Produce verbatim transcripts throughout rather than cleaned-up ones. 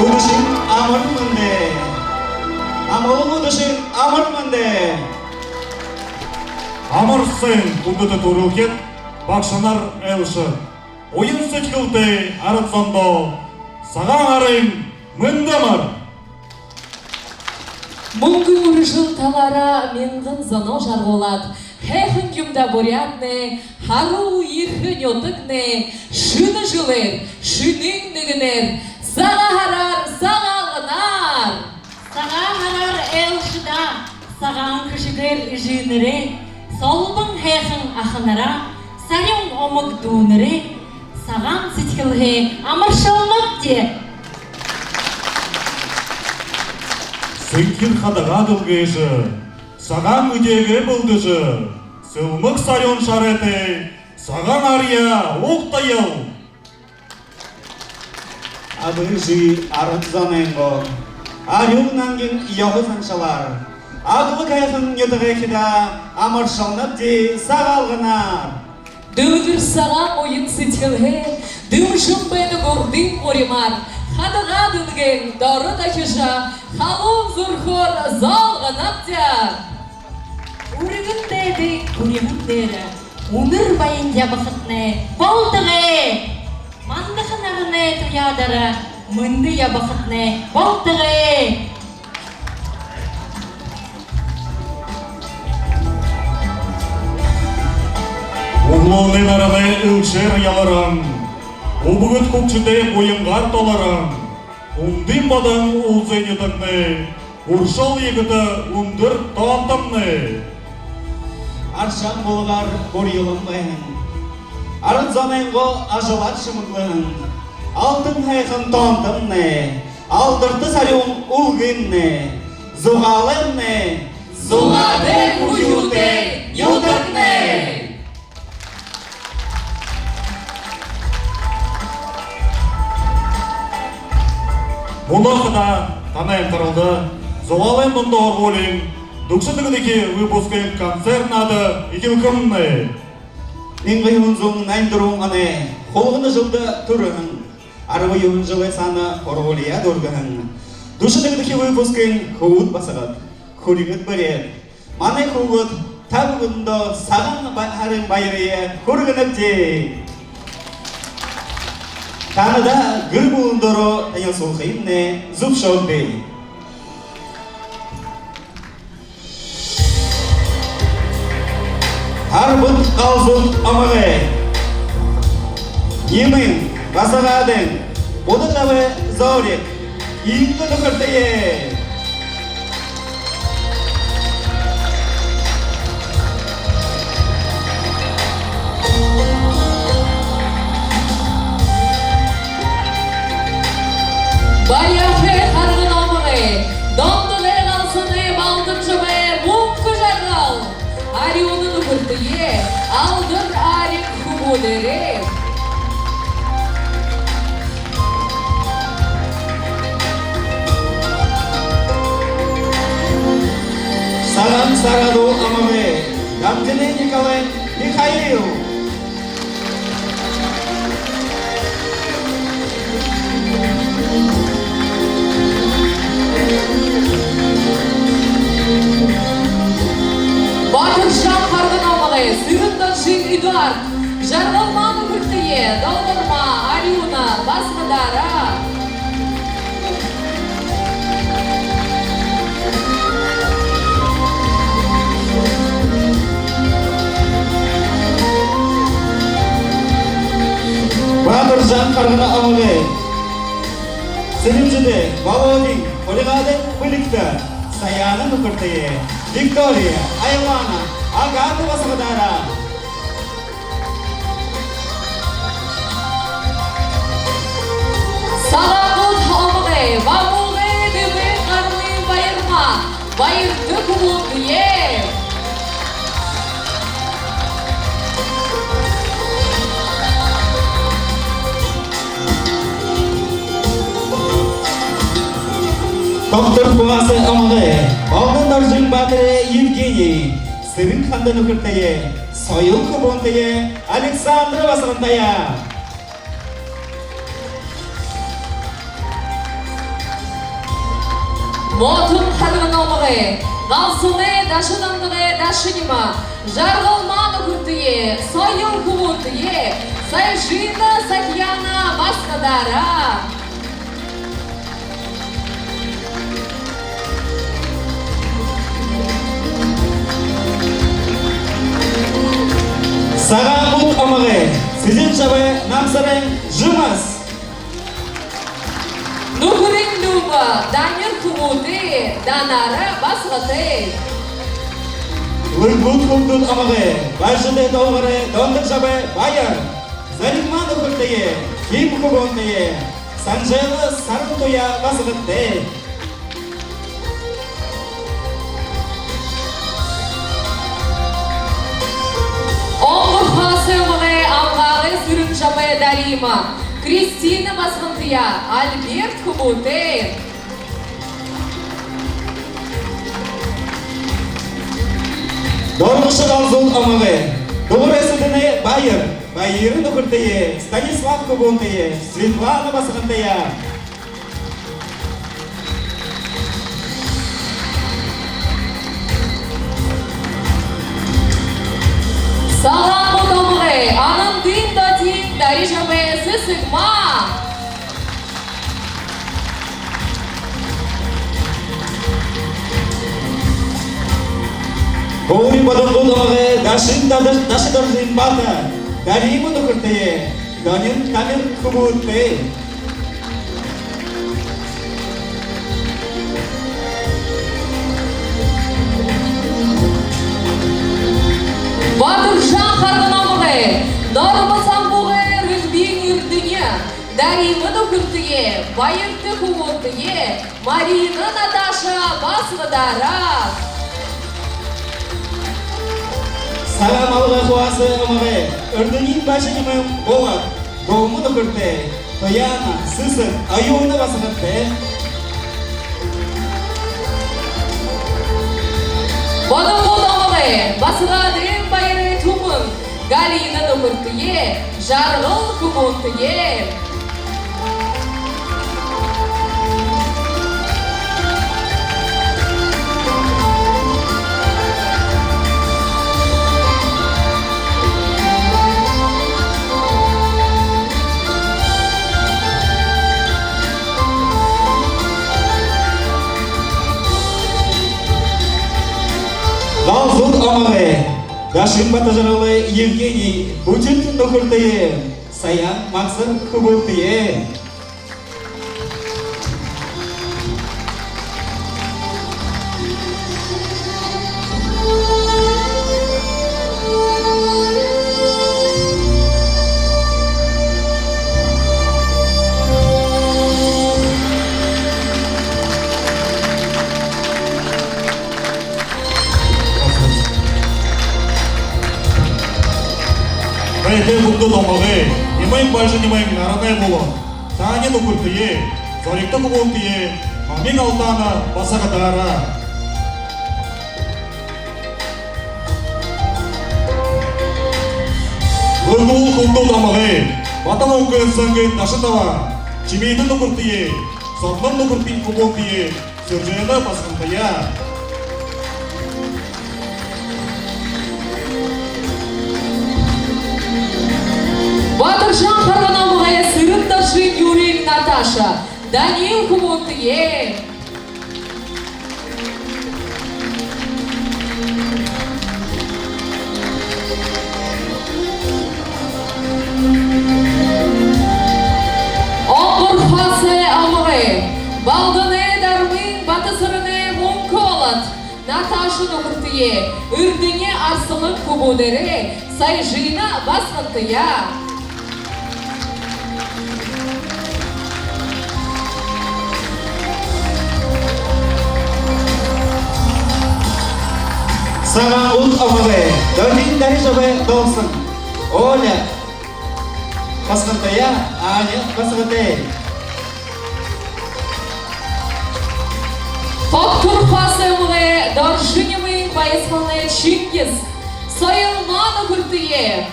Үдэшын амар мэндэ! Амгалан үдэшын амар мэндэ! Амар сайн, хүндэтэ түрэлхид, багшанар, айлшад! Уян сэдьхэлтэй арад зондоо Сагаан һарын мэндэ амар! Мүнгэн үржэл талаараа мянган зоноо жаргуулаад, һайхан юм даа Буряаднай, һаруул ехэ нютагнай, шэнэ жэлээр, шэнын нэгэнээр, Сагаан һараар, Сагаалганаар! Сагаан һараар, айлшадаа, сагаан хэшэгээр эжынэрээ, солбон һайхан аханараа, сарюун омог дүүнэрээ, сагаан сэдьхэлһээ амаршалнабди. Сэнгир хадагаа дэлгээжэ, сагаан эдеэгээ бэлдэжэ, сэлмэг сарюун шарайтай Сагаан һараяа угтаял. Абын эжы арад зонойнгоо арюун нангин ёһо заншалаар, аглаг һайхан нютагайхидаа амаршалнабди Сагаалганаар. Дэлгэр сагаан уян сэдьхэлһээ дэмжэн байдаг урдын гуримаар хадагаа дэлгээн доро дахижа, халуун зүрхөөр золгонобди. Үргэн дээдын гуриман дээрэ үнэр баян ябахатнай болтогой! Мандаха наһанай туяа доро мэндэ ябахатнай болтогой! Үглөөнэй наранай элшээр яларан, үбгэд хүгшэдэй буянгаар толорон, үндын бодон үлзы нютагнай үршөөл ехэтэ үндэр тоонтомнай. Аршаан булагаар бурьялан байһан, арад зонойнгоо ажалаар шэмэглэһэн алтан һайхан тоонтомнай, алдарта сарюун үлгымнай, Зугаалаймнай, зугаатай хүхюутэй нютагнай. Мүнөө хадаа танай амитаралда Зугаалайн дунда һургуулиин дүшэн нэгэдэхи выпускын концерт наада эхилхэмнай. Мянга юһэн зуун наян дүрбэн оной хулгана жэлдэ түрэһэн, арбан юһэн жэлэй саана һургуулияа дүүргэһэн, дүшэн нэгэдэхи выпускын хүбүүд басагад, хүрьгэд бэреэд, манай хүүгэд, та бүгэдэндөө Сагаан ба-, һарын баярые хүргэнэбди. Танаа гэр бүлэндөө танилсуулхыемнай зүбшөөгты. Һарбад Галзууд омогой. Нимын, Басагадын, Будажабай Зориг, Инга нүхэртэеэ. Баяртай Харгана омогой, Дондогой Галзуудай Балданжабай Мүнхэ-Жаргал, Арюуна нүхэртэеэ, Алдар Ариг хүбүүдээрээ. Сагаан Сагаадуу омогой, Дамжиной Николай, Михаил. Батаржан Харгана омогой, Сэрэн-Донжын Эдуард, Жаргалма нүхэртэеэ, Долгорма, Арюуна, басагадаараа. Батаржан Харгана омогой, Сэрэмжэдэ Володин, Хулигадын Бэлигтэ, Саяна нүхэртэеэ, Виктория, Айлана, Агата басагадаараа. Сагаан-Гуд омогой, Бамбалгын Дэмын Гаранай Баярма, Баярта хүбүүнтэеэ. Тогтор Кубаасай омогой, Балдан-Доржын Баатарай Евгений, Сэрэн-Ханда нүхэртэеэ, Соёл хүбүүнтэеэ, Александра басагантаяа. Ботон харгана омогой, Галсанай Дашадамнагай Дашанима, Жаргалма нүхэртэеэ, Соёл хүбүүнтэеэ, Саяжина Сатьяна басагадаараа. Сагаан-Буд омогой, Цыденжабай Намсарайн Жимас. Нүхэрынь Люба, Данир хүбүүтэй, Данара басагатай. Лыг-Бут хүбүүд омогой, Бальжадай Долгорой Дондоржабай Баяр. Зоригма нүхэртэеэ, Хим хүбүүнтэеэ, Санжела Сарантуяа басагатай. Онгор Хасымовай Амгагай Сэрэнжабай Дарима, Кристина басагантаяа, Альберт хүбүүтэй. Доргошо Галзууд омогой, Дугарай Сэдэнэй Баяр, Баяр нүхэртэеэ, Станислав хүбүүнтэеэ, Светлана басагантаяа. Сагаан-Буд омогой, Анандын Дотиин Дарижабай Сэсэгма. Хори Бодонгууд омогой, Дашын Дада-, Дашадоржын Бата, Дарима нүхэртэеэ, Донин Тамир хүбүүтэй. Бадаржан харгана омогой, Дорбо Самбуугай Рэгбиин Эрдэни, Дарима нүхэртэеэ, Баярта хүбүүнтэеэ, Марина, Наташа басагадаараа. Сагаан-Малгай Хуасай омогой, Эрдэниин Бажанимын Болот, Долма нүхэртэй, Тояна, Сэсэг, Оюуна басагатай. Бодонгууд омогой, Басагадын Баярай Түмэн, Галина нүхэртэеэ, Жаргал хүбүүнтэеэ. Галзууд омогой, Дашын Батожаргалай Евгений, Бутин нүхэртэеэ, Саян Максар хүбүүнтэеэ. Баяртай, хүндэтэ омогой, Нимын Бальжанимын Наранай Болот, Таня нүхэртэеэ, Зоригто хүбүүнтэеэ, Мамин Алтана басагадаараа. Лыг-Бут хүндэтэ омогой, Бата Мүнгэн Сангын Дашадама, Чимитэ нүхэртэеэ, Сорнон нүхэртын хүбүүнтэеэ, Сэржэнэ басагантаяа. Бадаржан харгана омогой, Сэрэн-Дашын Юрын Наташа, Данил хүбүүнтэеэ. Онгор Хасай омогой, Балданай Дармын Батасарынай Мүнхэ Болот, Наташа нүхэртэеэ, Эрдэни Арсалан хүбүүдээрээ, Саяжина басагантаяа. Сагаан-Буд омогой, Доржын Дарижабай Долсон, Оля басагантаяа, Аня басагатай. Тогтур Хасай омогой, Доржын Нимын Баясхаланай Чингис, Соёлма нүхэртэеэ.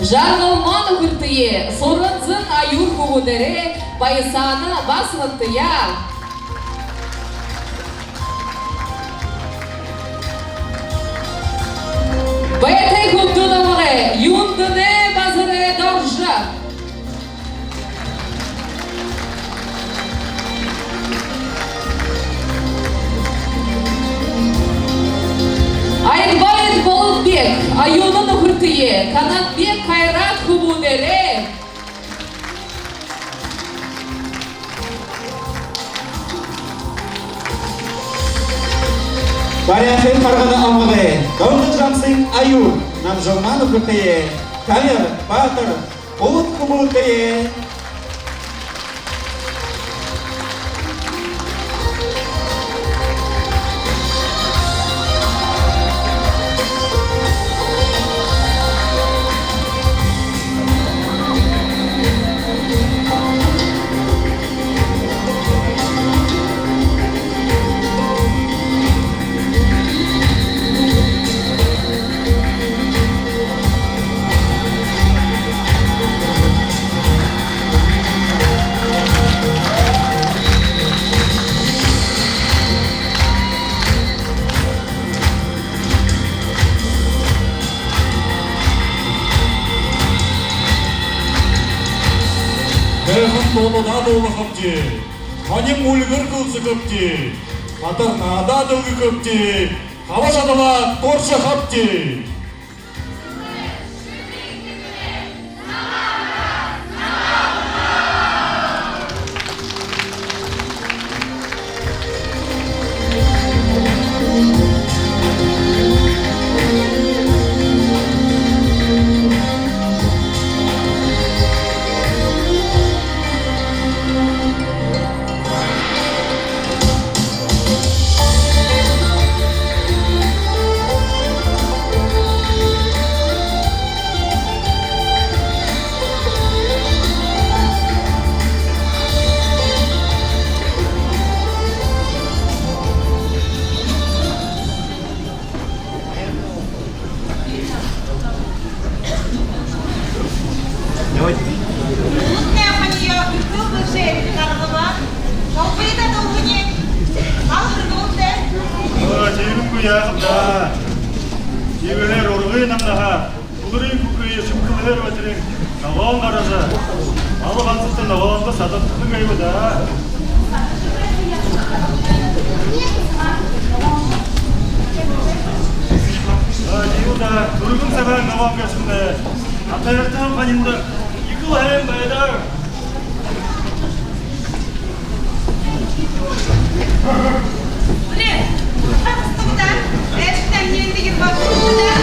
Жаргалма нүхэртэеэ, Суранзын Аюур хүбүүдээрээ баясаана басагантаяа. Бэетэй хүбдүүн номгой Юндэнэй Базарай Доржо. Аянбаев Болотбек, Аюунын нүхэртэеэ, Канатбек Кайрат хүбүүдээрээ. Баряасын Харгана номгой Дондо-Жамсын Аюур, Намжалма нүхэртэеэ, Тамир Баатар, Улад хүбүүдээрээ. Һайхан дуулалаа дуулахабди, һонин үльгэр хэлсэхэбди, хатар наадаа дэлгэхэбди, хаба шадалаа туршахабди. Давайте. Үмдэнэй һонин үргэл бэшэ, гаргабаа. Толгойдоо дуулгыш. Мал үргөөд. Оо, тиигэхэгүй яахаб даа. Тиигэһээр ургы намнаһаа. Үглөөрынь хүхы шэбхэлһээр байтарынь ногоон гаража, мал гансатай ногоондо садагдадаг гээб даа. Аа, юу даа, түргэн сагаан ногоон гээшэмнай. Хатартай һониндо ехэл һайн байдаг. Блин, как стук, да? Эшта не видел вокруг, да?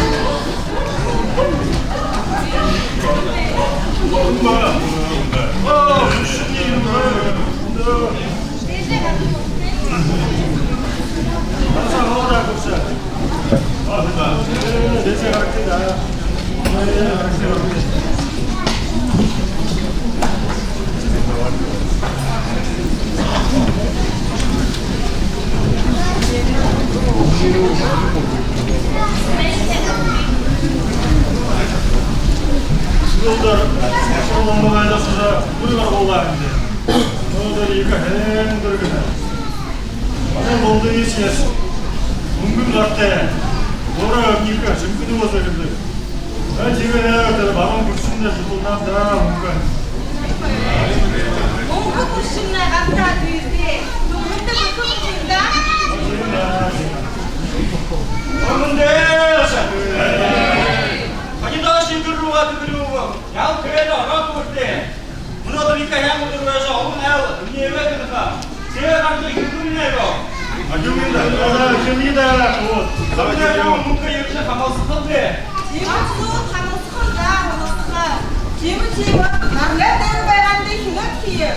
Юулдэр ашаглан байгааһаа үри гаргуулаа юм даа. Мүнөөдэр ехэ һайн үдэр гэнэ. Манай Болдын эсэгэш мүнгэн гартай. Өөрөө ехэ шэмхэнэ болоо гэдэг. А, тиигээд тэрэ баруун хүршэмнай шудалдаа мүнгэ. Мүнгэ хүршэмнай гартаа дээрээ. Мүнгэн хүршэмнай даа. Мүнгэн дээшээ. Ханидаа шэнгэр руугаа тиигээд юу? Ял тиигээд ороод хүртээ. Мүнөөдэр ехэ һайн үдэр байжа, олон айл нэмээд байна. Тиигээд хамта хилдүүлнэ гү? А, юу юм даа? Хэмнэ даа. Вот. Хамта мүнгэ ержэ хамһалсаха даа. Тиимэ, зүб, хамһалсаха даа, хамһалсаха. Тиимэ, тиимэ. Нарнай дээрэ байгаандаа хэнэб хии.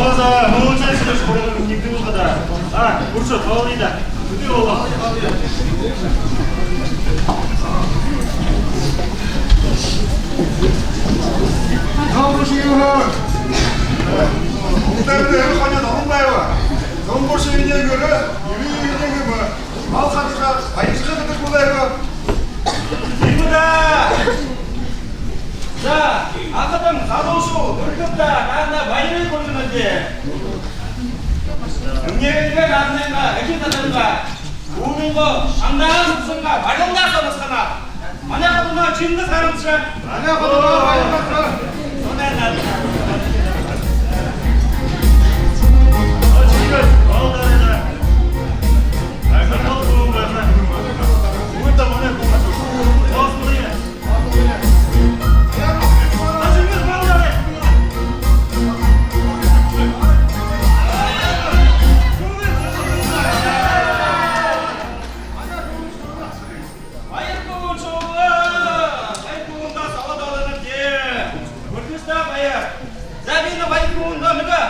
Оза, муучай сэргэш, хурган нэгдэ болгоо даа. А, хүршэ, тоолоё даа. Үдэр болоо. Тоолоё. Үдэр хони олон байба. Зон бошо эдеэ гэрэ, ири ири гэмэ. Мал хадажа, баяжа хадажа хүлеэгээ. Тиимэ даа. За, ахатан, залуушуул, үргэлдэ танаа баярые хүргэнэбди. Эмнеэгээ наадынгаа, эхин наадынгаа, үүнэйнгөө шандаан үсэнгээ, барилдаан соносхоно. Манай хатанаа Чингис Харамша. Манай хатанаа Баярмаа. Баяр хүргэн шуу, баяр хүргэндөө салаад олоно даа. Хүргэжэ даа баяр. За, би энэ баяр хүргэндөө нэгэ,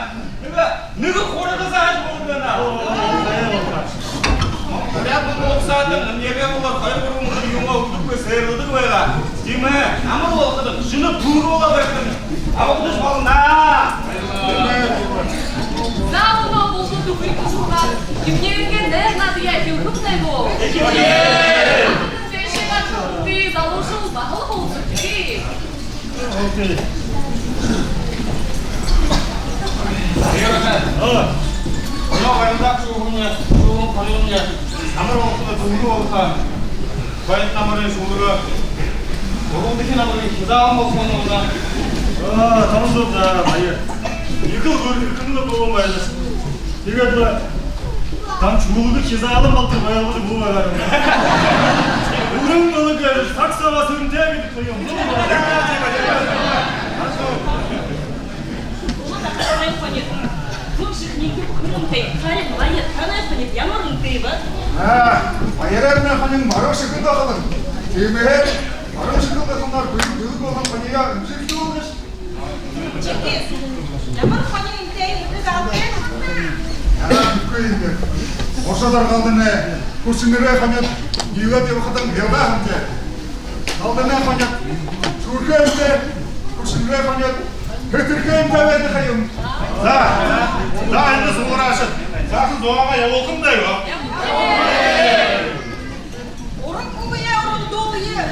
нэгэ, нэгэ хурга заажа болоод байна. Буряад угсаатан нэгэ болоод хоёр гурбан жэл юумэ үдэхэгүй, сэрэлдэг байгаа. Тиимэ, намар болоходо шэнэ түрүү болоод байна. Абахадаш болоно. За, мүнөө булта түхэриг шуугаад, эмнеэгээ наадан яа, хэлэхэб гү? Тиишээ гарахадаа залуушуул баһал уулзахабди. Окей. Мүнөө барилдаан шүүмни, шүүмни, хоримни. Намар болоходо түрүү болохо. Баян намарын шүлэгөө. Гурбадахи намарын хизаалан болохо юм даа. Аа, тон зүб даа, баяр. Ехэл хөөрхэн болоо байна. Тиигээд лэ тон шүлэгөө хизаалан болотор байгуулжа бү байгаарай. Үрэн болог гэжэ саг сагаа сүрэнтэй гэдэг юм. Улаан-Үдэ хони. Түгшэ нэгэ хүнтэй, харин баяр танай хони ямар үнэтэй бэ? Аа, баяраар манай хони морин шэхэ дохолон. Тиимэһээ морин шэхэ дохолоноор бүри дүлэг болон хониёо эмшэлхэ болоно. Чингис, ямар хони үнэтэй, үнэтэй галдаа? Яагаад үнэгүй юм бэ? Ошо даргалданай, хүшэнэрэй хонид, ниилээд ябахадань ялгаа хамтай. Галданай хонид шүүрхэмтэй, хүшэнэрэй хонид хэтэрхэмтэй байдаг юм. За, за, эндэ суугараашад. Саашань зугаа ябуулхамнай гү? Уран үгые, уран дуулые.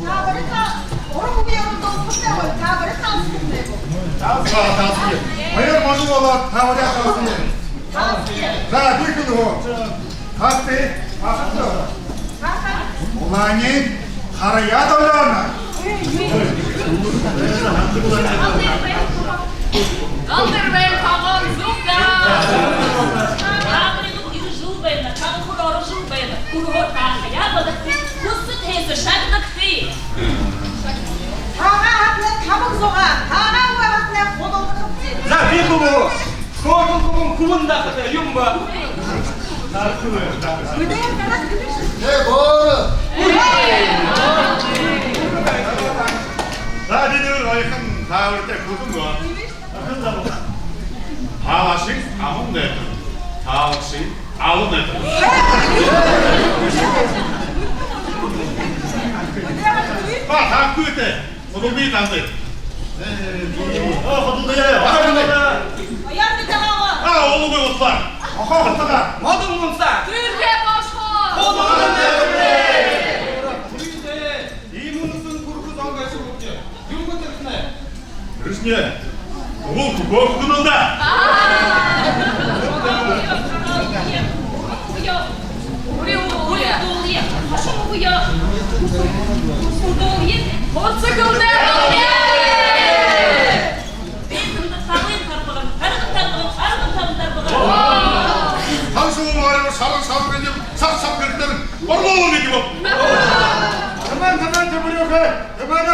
Таабари та, уран үгые, уран дуулые. Таабари таалсахамнай гү? Таалсая, таалсая. Баяр можо болоо, таабари таалсая. За, би хэлэхэ гү? Хаатай? Хаатай? Улаанай хараяа долооно. Галдэрбайн тогоон зүб даа. Таабари ирэжэл байна, танхур орожол байна. Үргөө тааха яа бодогты, хүсэд хэсэ шагнагты. Таагаа хадань табан зугаа, таагаа үгы хадань худалдахабди. За, би бү. Хөөрхэн хүбүүн, хүбүүн дахта юм ба. Э, горо. За, бидэ оёхон таабаритай хүбүүн гү? Таалаашын аман найтан. Таалаашын алан найтан. Ба, таагүй тэ. Худалдая танда. Э, худалдая. Баяр мэдээ. А, ологүй утлаа. Охоо, утлаа. Модон унса. Түргэн бошхо. Худалдая. Иимэ үнэһэн хүрэхэ зон гээшэ үгы. Юун гү тэрэтнай? Тэрэтнай. Уул хүбүүн гү даа. Аа. Үри, үри, үри. Хошон үгы. Үсүр дуулая. Хоцо хэлдэ дуулая. Би тэндэ табан тарбаган, тарбан табан, тарбан табан тарбаган. Тан шуу морин шаран шаран гэдэг, сар сар гэдэг, орлоо гэдэг юм. Таман, таман, тэбэрюхэ, тэбэрэ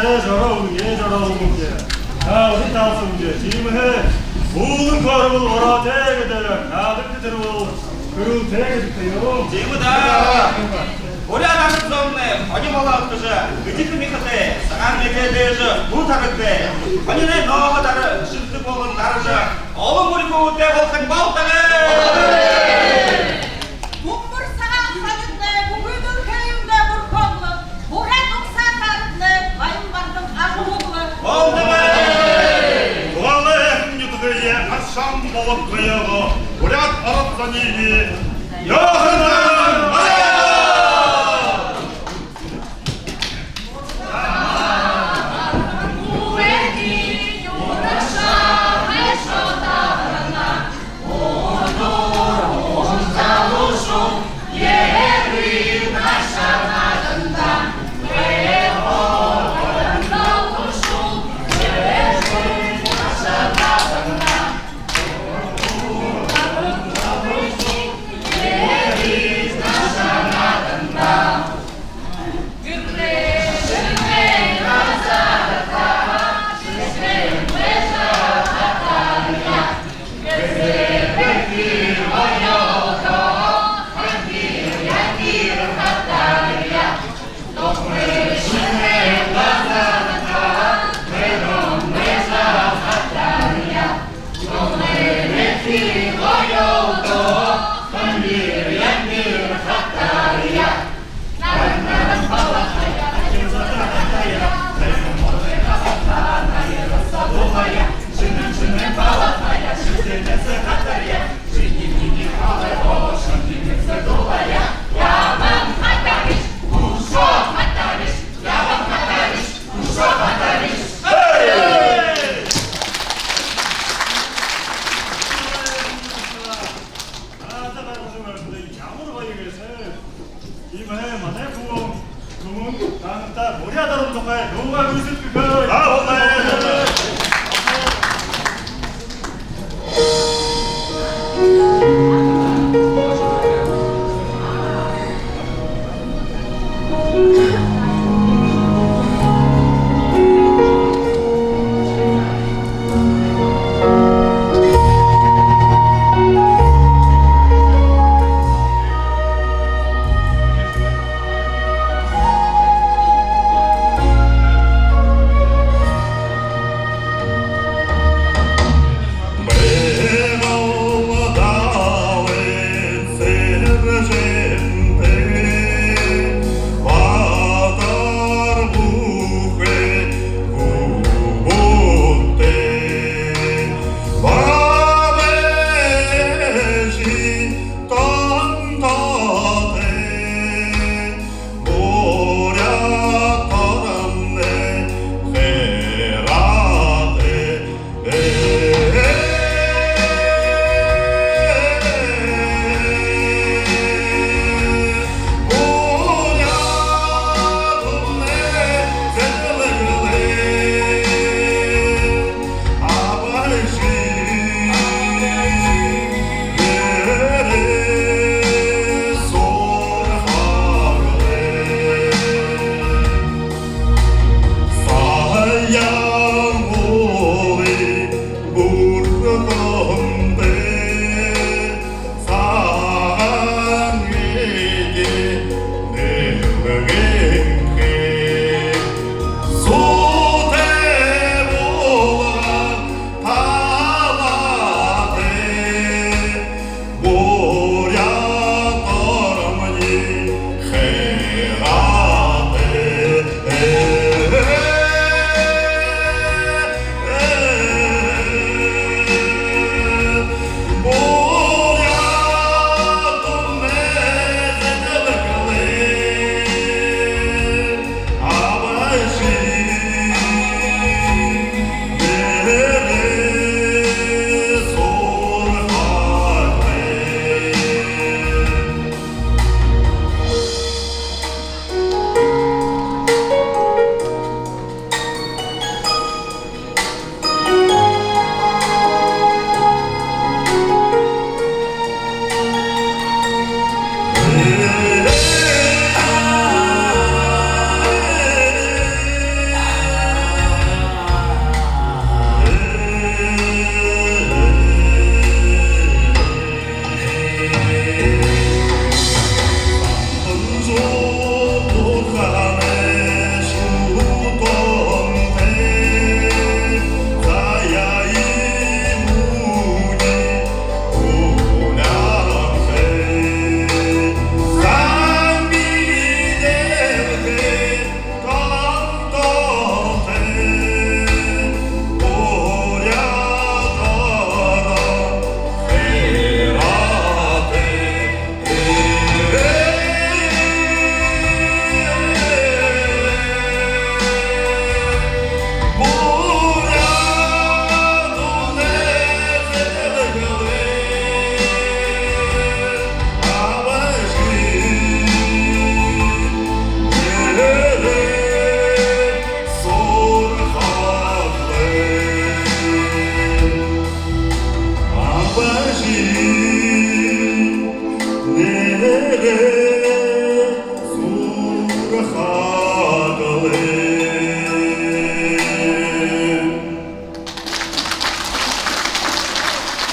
Ээ, жороо үгы, ээ, жороо үгы. Таа, үгы, таа, үгы. Тиимэһээ һүүлэн хөөрөөл ороотой гэдэг. Наадагта тэрэ бол хүрэлтэй гэдэг юм. Тиимэ даа. Буряад арад зомнай хони болоод гэжэ, эдихэ мяхатай, сагаан эдеэтэй, бү тарагтай. Хониной нооһо дара шэнтэ болон даража, олон бүри хүүгэдтэй болохонь болтогой. Бүмбэр сагаан хониднай бүгэдэл хэюундэ бүрхөөглөг, буряад угсаатанай баян бардам агуулга. Болтогой. Улаанай эхин нютагые аршаан болгохоёо, буряад арад зониие ёһоной баян! Наада гаргажа байхадаа ямар гоё гээшэб. Иимэһээ манай хүбүүн Түмэн танарта буряад орон тухай дуугаа гүйсэдхэхэ. Аа, болоо.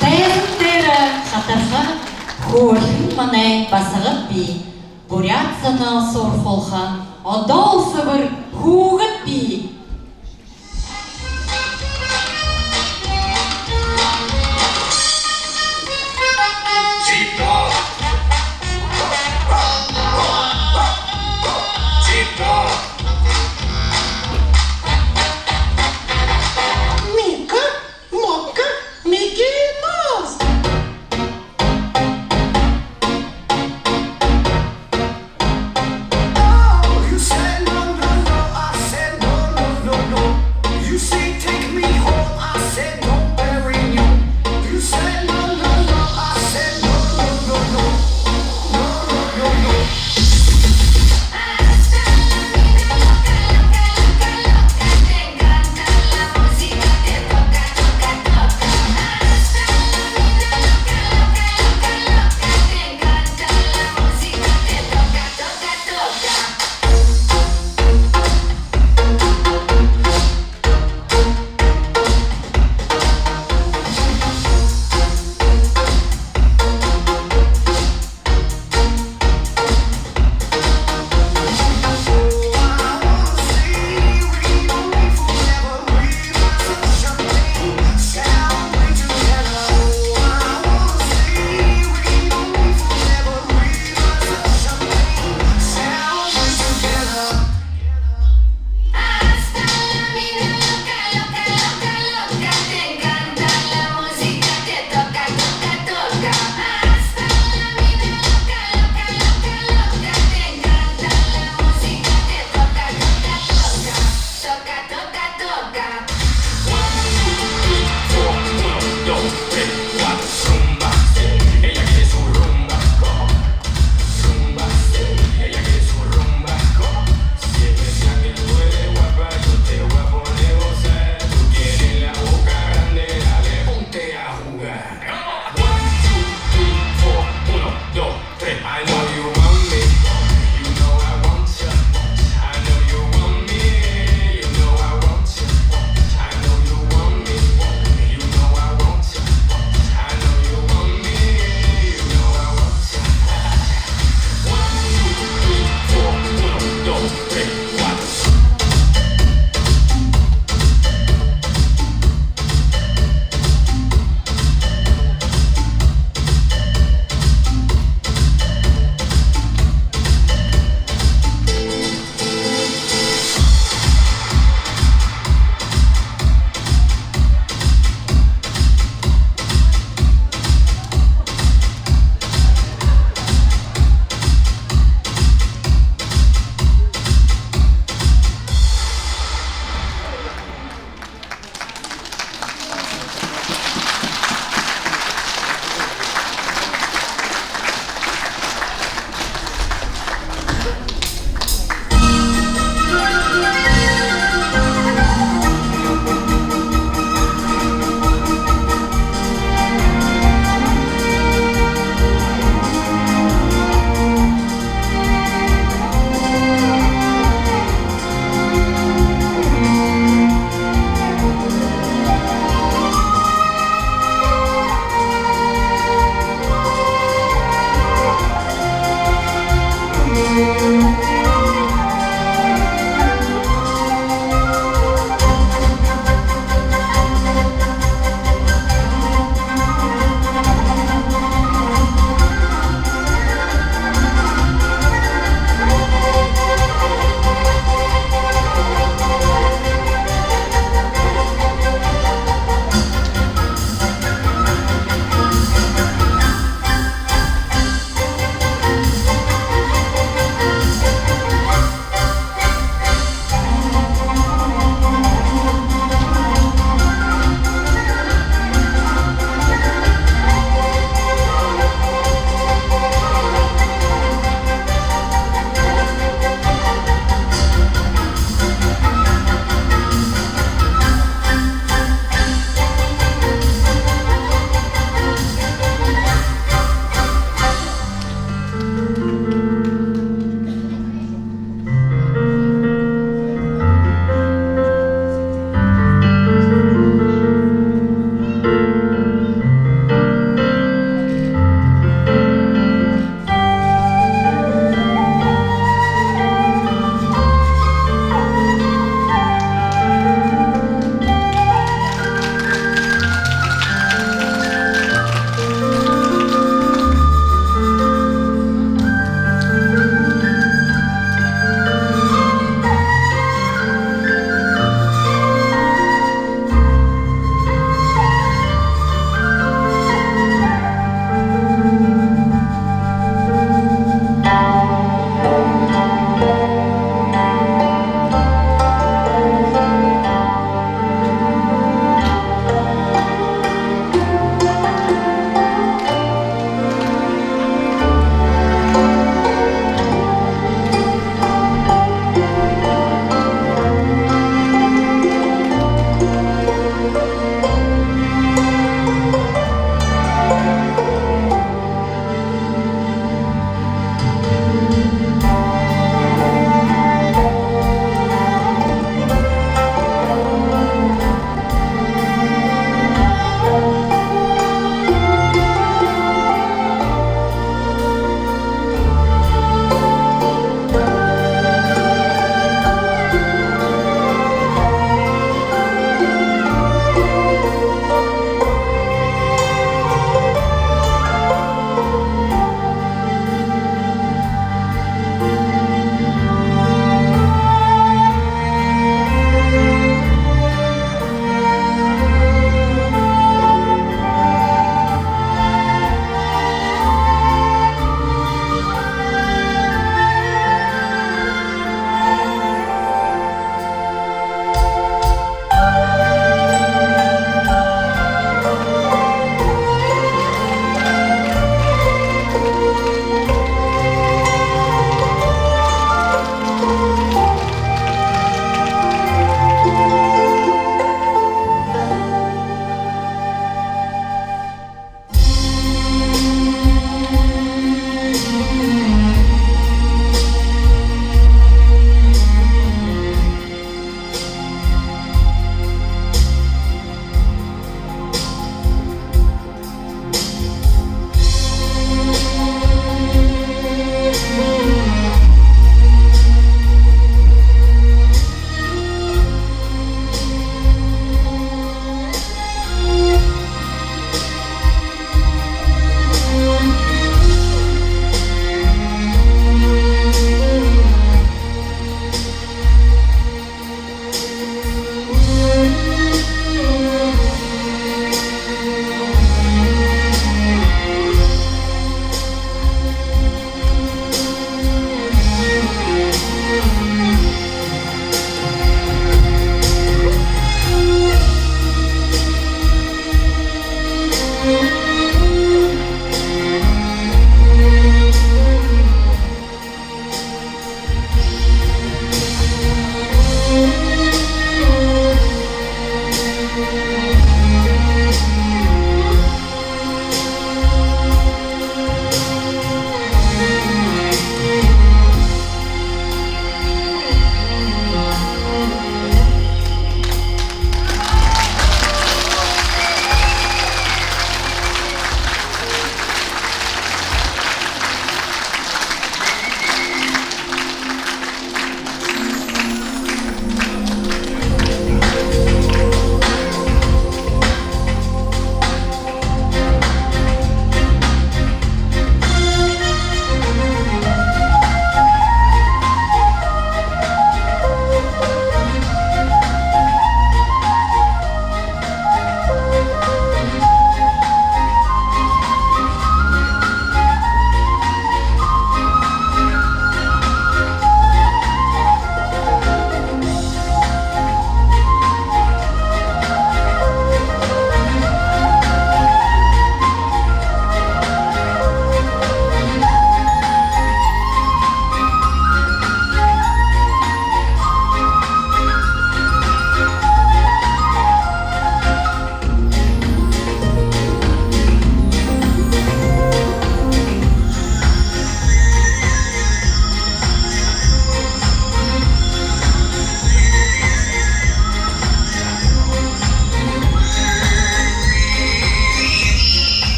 Тайзан дээрэ хатарха хөөрхэн манай басагад бии. Буряад зониие суурхуулха одоол сэбэр хүүгэд бии. Мика, Мокка, Микки Маус.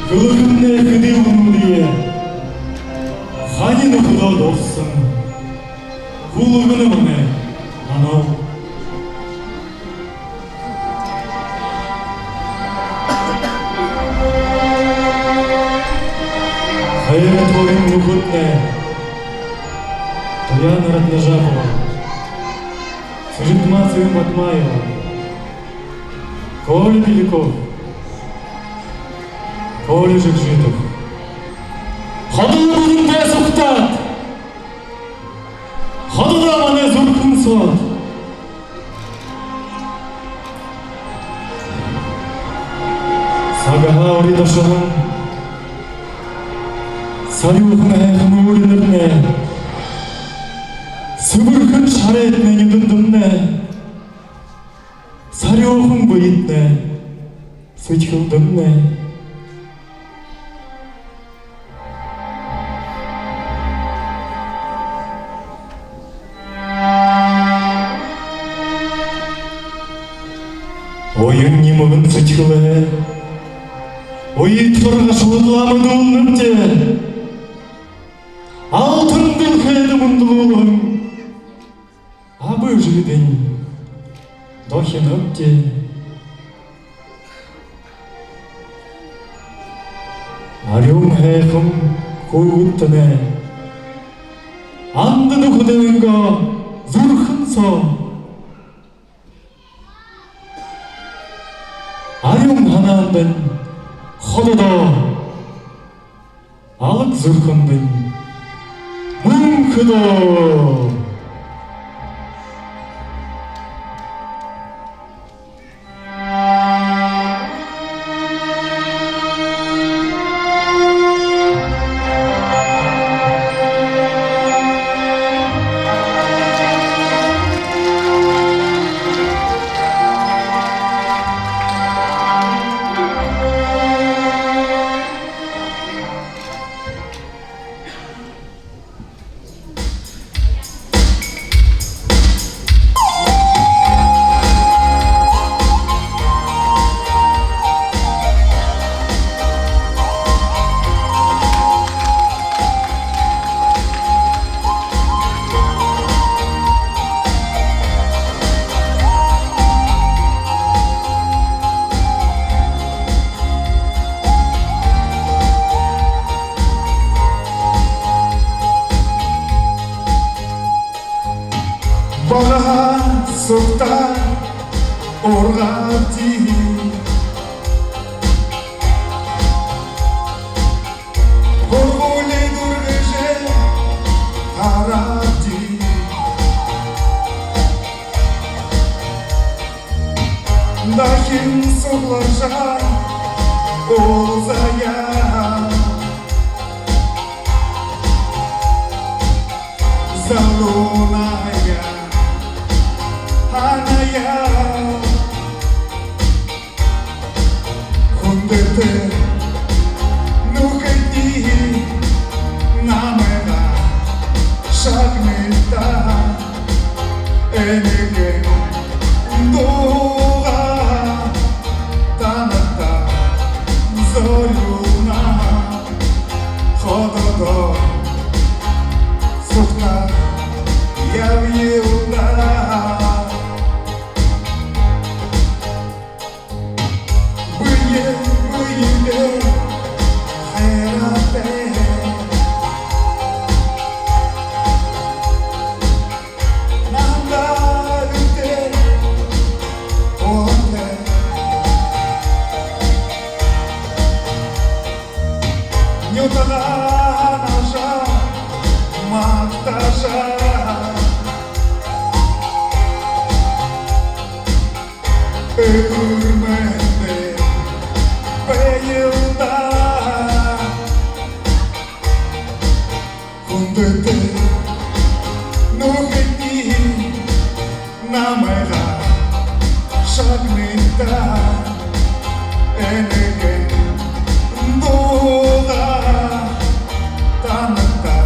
Хэлэхэмнай хэды үгэнүүдые хани нүхэдөө дурсан хүлгэнэ манай манаа. Хайран түрын нүхэднай Туяна Раднажапова, Цыжитма Цыган Батмаева, Коля Беляков, Коля Жигжитов. Ходо бүгэдэ сугтаад, ходо манай зүрхэн соо. Сагаан үри дашаһан сарюухан һайхан үри нэрэнэй, сэбэрхэн шарайтнай нюдэндэмнай, сарюухан бэетнай сэдьхэлдэмнай. Уян нимгэн сэдьхэлээ уйдхар гашуудалаа мэдүүлнэбди. Алтан дэлхэйдэ мүндэлүүлһэн аба эжыдэнь дохинобди. Арюун һайхан хүүгэдтэнэй, анда нүхэдэйнгөө зүрхэн соо. Арюун һанаандань хододоо, алаг зүрхэндэнь мүнхэдөө. Бага сугтаа ургабди. Һургуули дүүргэжэ харабди. Дахин сугларжа уулзая. Залууная, һанаая. Хүндэтэ нүхэдни, намайгаа шагныт даа. Энэ дуугаа танарта зорюулнаб. Хододоо сугтаа ябаял даа. Бэе бэедээ хайратай, намда үтэ уһатай. Нютагаа һанажа, магтажа, элүүр мэндэ байял даа. Хүндэтэ нүхэдни, намайгаа шагныт даа. Энэ дуугаа танарта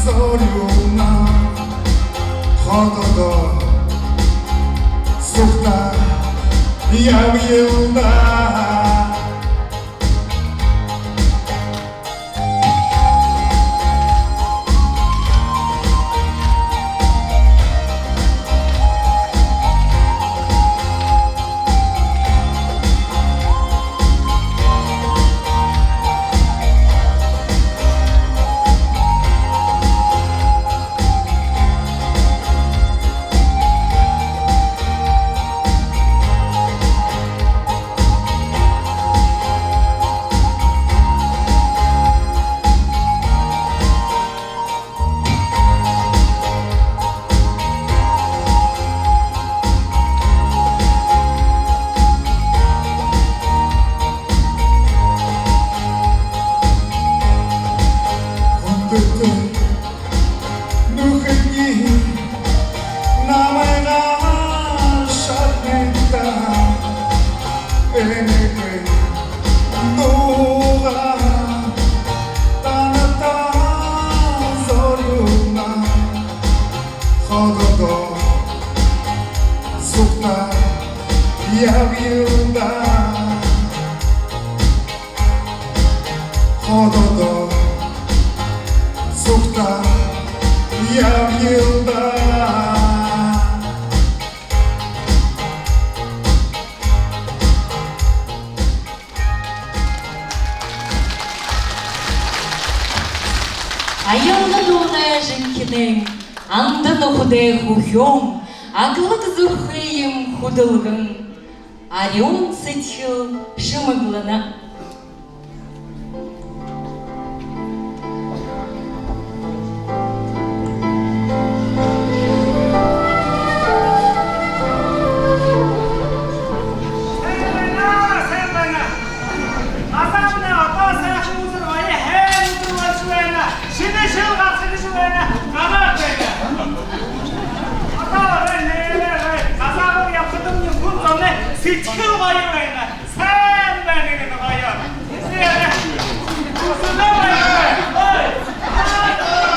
зорюулнаб. Хододоо сугтаа ябаял даа. Нүхэдни намайе шагнагты, энэхэн дуугаа танадта зорюулнаб. Ходоодоо сугтаа ябаял даа. Ходоодоо сугтаа ябаял даа. Аялга дуунай жэнхэни анда нүхэдэй хүхюун, аглаг зүрхыем хүдэлгэн, арюун сэдьхэл шэмэглэнэ. Сайн байна, сайн байна. Газаамнай одоо сайхан үдэр, гоё һайн үдэр болжо байна. Шэнэ жэл гараха гэжэ байна. Гараад байна. Одоо орой нээрээ гоё. Газаабар ябахадамни хүн зоной сэдьхэл гоё байна. Сайн байна гэнэ, гоё. Үсэндэ баяртай. Ой. Сайн байна.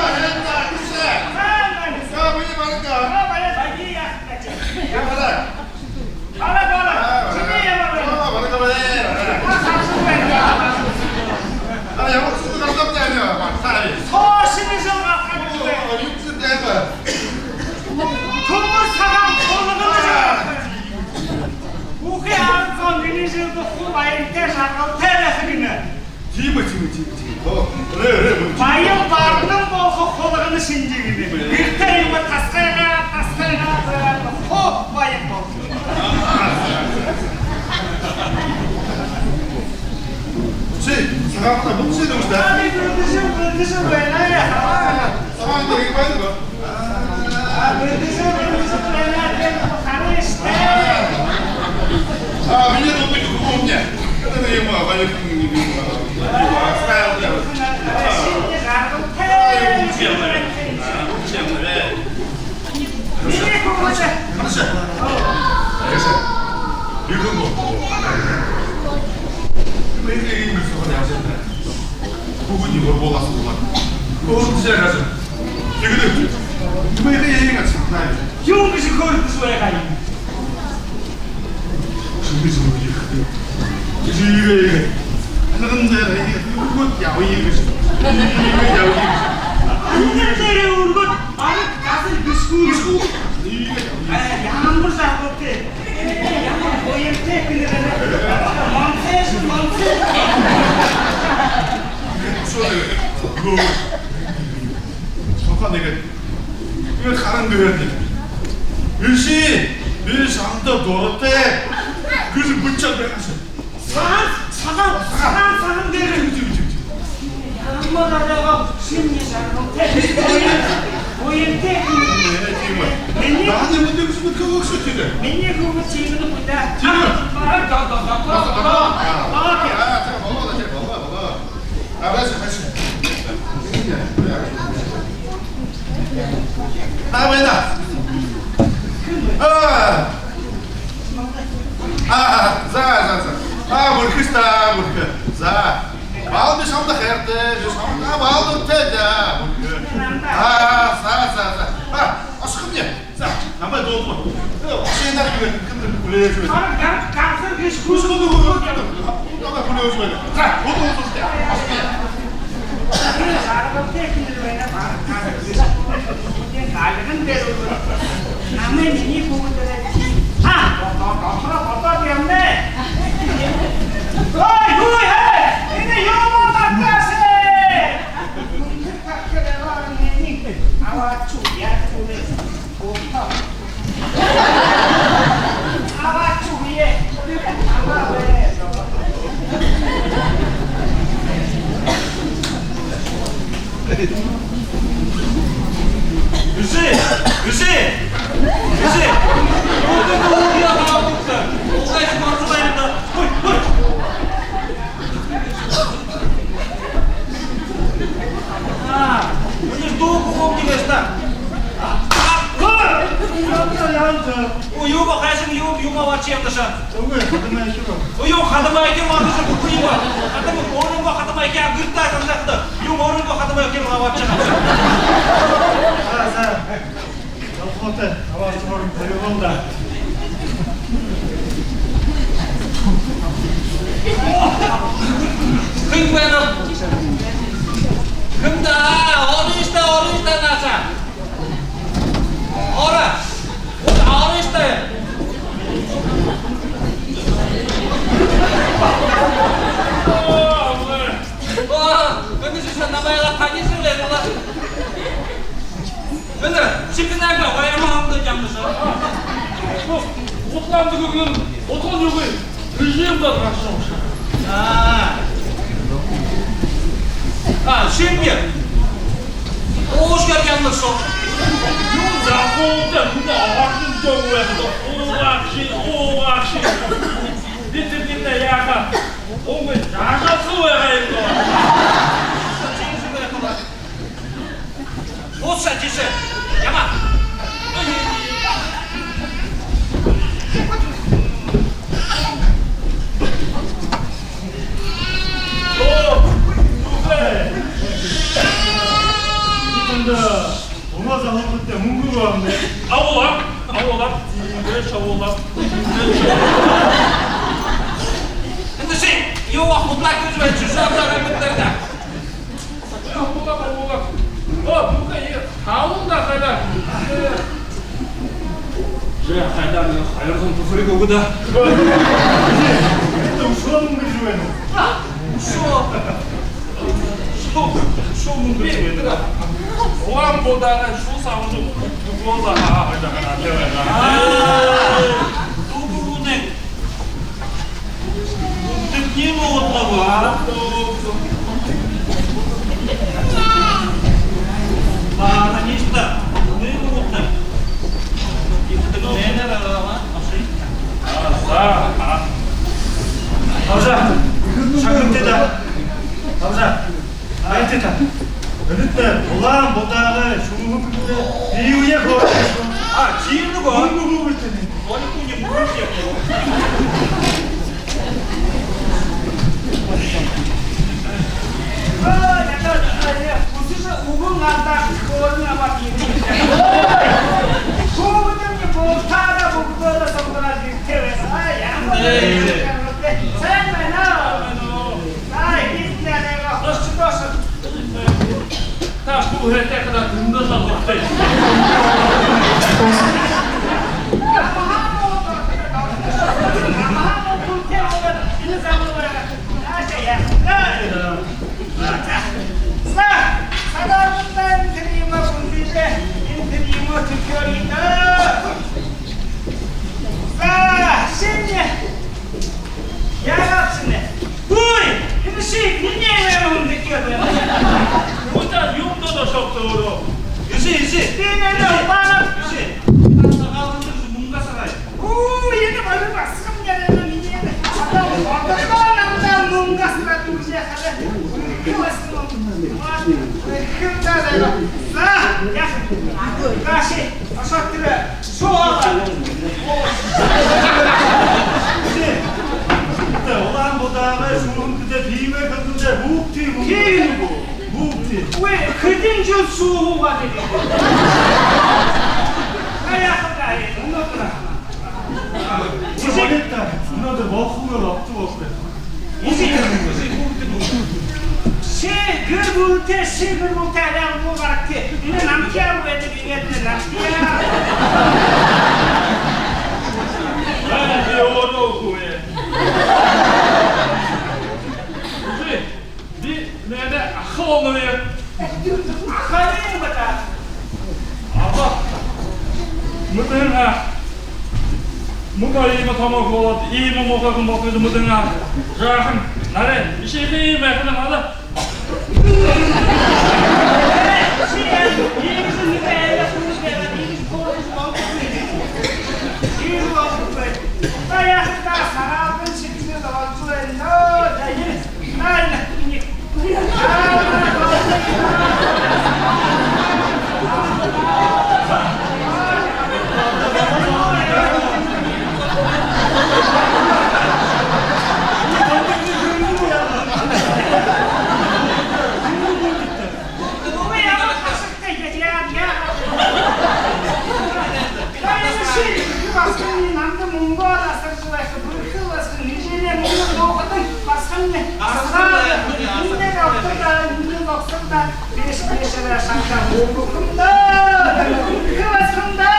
Сайн байна. Ой, баяртай. Ой, баяртай. Ябаарай. Бараа, бараа. Чимээ ябаарай. Бараа, бараа, бараа. Саашань байна. А, ямар хүсэл гаргажа байна? Соо шэнэ жэл гараха гэжэ. Юу хүсэл байна? Түмэр сагаан хулгана жэл. Бүхы арад зон энэ жэлдэ хуу баяртай, жаргалтай байха гэнэ. Тиимэ, тиимэ, тиимэ, тиимэ. Оо, рэ, рэ, рэ. Баян бардан болохо хулгана шэнги гэнэ. Гэртээ юумэ тасхайгаа, тасхайгаа, хуу баян болохо. Ши, сагаан хулгана бү ши дэмжэ даа. Ами, бэрдэжэ, бэрдэжэ байна. Сагаан хулгана байна гү? А, бэрдэжэ, бэрдэжэ байна. Харыш даа. А, меня тут не помню. Это не ему, а, поехали, не ему, а. Оставил, да. Ай, учебный. А, учебный, да. Хорошо. Хорошо. Хорошо. Бегом. Мы это имя сохраняем. Бүгүн юу болоһон болоо. Өөдөө жаахан. Тиигээд. Тиимэ, иигээд асуух наа. Юун гэжэ хөөрэлдэжэ байгаа юм? Шэнэ жэл үеэ. Жэл үеэ. Нэгэн дээрэ үргөөд ябая гэжэ. Үргөөд ябая гэжэ. Нэгэн дээрэ үргөөд бараг газар бэшэгүй. Бэшэгүй. Иигээд. Э, ямар жаргалтай. Ямар баяртай гэнэ. Монсеш, монсеш. Шоко нэгэ. Шоко нэгэ. Иигээд харан дээрэ. Эшэ, би шамда дуратай. Гэжэ бэшэжэ байгаа һэн. Сагаан, сагаан, сагаан, сагаан дээрэ. Тиимэ, тиимэ, тиимэ, тиимэ. Ямар арга, шэнэ жаргалтай. Уянтай. Ээ, тиимэ. Минии... Наһанай мэдээгүй шэнэ, кого шүтэ даа. Минии хүбүүд тиимэ гү даа. Тиимэ. А, да, да, да, да, да. А, тиимэ, болоо, болоо, болоо. А, дальше, дальше. А, война. А. А, за, за, за. А, бэрхэ даа, бэрхэ. За. Баһал би шамда хайратай, би шамда баһал дуратай даа, бэрхэ. А, за, за, за. А, ашхым даа. За, намайе дуудаа. Э, машинаар юу гэдэг, хүлеэжэ байна. А, ган-, ганса гэжэ хүсэжэ байна. Намайе хүлеэжэ байна. За, дуудаа, дуудаа. Ашхым даа. Жаргалтай хүн байна, бараг ганса гэжэ. Налган дээр. Намайе минии хүүгэдээрээ... А, бодоо, бодоо, бодоод ябана. Ой, юу, хэ, энэ юу юм, батааши? Аваач, яа, хүлээ. Аваач, яа. Эжы! Эжы! Эжы! Ой, ой! Оо, юу бэ, хайшан, юу, юумэ абаашаабши? Үгы, хадамайхи ба. Оо, юу, хадамайхи ба, хадамайхи ба. Хадам, өөрынгөө хадамайхи гэртээ һанажа байхада, юу, өөрынгөө хадамайхи абаашаабши. За, за. Залхуутай, абаашаабши, хори болоо даа. Хэн бэ? Хэн даа? Орыш даа, орыш даа, наашаа. Ороо. Орыш даа. Оо, энэ ши намайгаа танижа байна. Энэ ши би намайгаа баярма хамда ямдаса. Утлаан дэгэгэн, утхан юугүй. Режим болгаршоо. А. А, шимби. Оошхор ямдаса. Юу, залхуутай, мүнөө оршон дөө байхада. Уугаарши, уугаарши. Бид, бид, бид яаха. Үгы, жажалха байгаа юм даа. Бууша, тиишээ. Яма. Оо, нүхэ. Эндэ унаа залхуутай мүнгэ гү амнай? Абуулаа, абуулаа. Тиигээ шабуулаа. Эндэ ши юу, утлаа гэжэ байжа, шабуулаа гэдэг даа. Оо, нүхэ, ээ, халуун даа, хайдаа. Ши хайдаа, нэгэ хоёр зуун түхэриг үгыт даа. Эндэ үшөө мүнгэ гэжэ байна. Үшөө. Үшөө, үшөө мүнгэ гэжэ байна. Улаан-Үдэдэ үшөө саамни дүгөө лэ хаа хайдаа, хайдаа, хайдаа. Аа, дүгөө үнэн. Үндэһэниинь уудаг гү, аа? Баһа ниишта, үнэн уудаг. Иигээд нэнэр араа, аши. Аа, за, аа. Абажа, шагнагты даа. Абажа. Айта та. Эдэтнай Улаан-Үдэдэ шүүһэн хүндэ пивэ хөөрэжэ. А, тиимэ гү? Мүнгэ үгы гү тэнэ? Только не мүнгэ. Оо, ята, ая, хүсэжэ үгэн алдаа, хөөрэн абаад ерээ. Хүүгэднай болтоороо, бүгэдөөрөө сонгороод ерэхэ. Ай, яаха. Сайн байна. Ай, гиснярева, ошибоша. Та бү хэтэй хадаа дүндэ залхуутай. За, сагаалганда энэ тэрэ юумэ хүндэлээ, энэ тэрэ юумэ түхеэрээ даа. За, шинии. Яагаад шэнэ? Үй, энэ ши минии юм дэгдээ байна. Ута юм даа шогтоороо. Эжы, эжы. Би нэнэ баана. Эжы. Та сагаалганда мүнгэ асарая. Оо, энэ бари басаган нэрэнэ минии. Хадаа бодолдоо намда мүнгэ асараад үгэжэ хадаа. За, яаха. Гаши, ашаа тэрэ. Шоо. Улаан-Үдэдэ шүүһэн хүндэ пивэ хөөрэжэ, буугты, буугты. Буугты. Ой, хэдэн жэл шүүһэн уугаад. Аяаха даа, мүнөөдэр. Чи болит та, мүнөөдэр болохогүй, болохогүй. Ши гэр бүлтэй, ши гэр бүлтэй арай гү гарагты. Энэ намтаяа байдаг, иигээд намтаяа. Ай, би өөрөө үгы. Үгы, би нэнэ аха болоно. Аха юм байна. Аба. Мүнөө аа. Мүнөө иимэ томо болоод, иимэ муухай хүн болохо гэжэ мэдэнэ аа. Жаахан, нарай, ишихэн иимэ хүн аа. Асараа, энэ октода, энэ октода, бэшэ, бэшэ, шанга, хубухамда, хубухамда.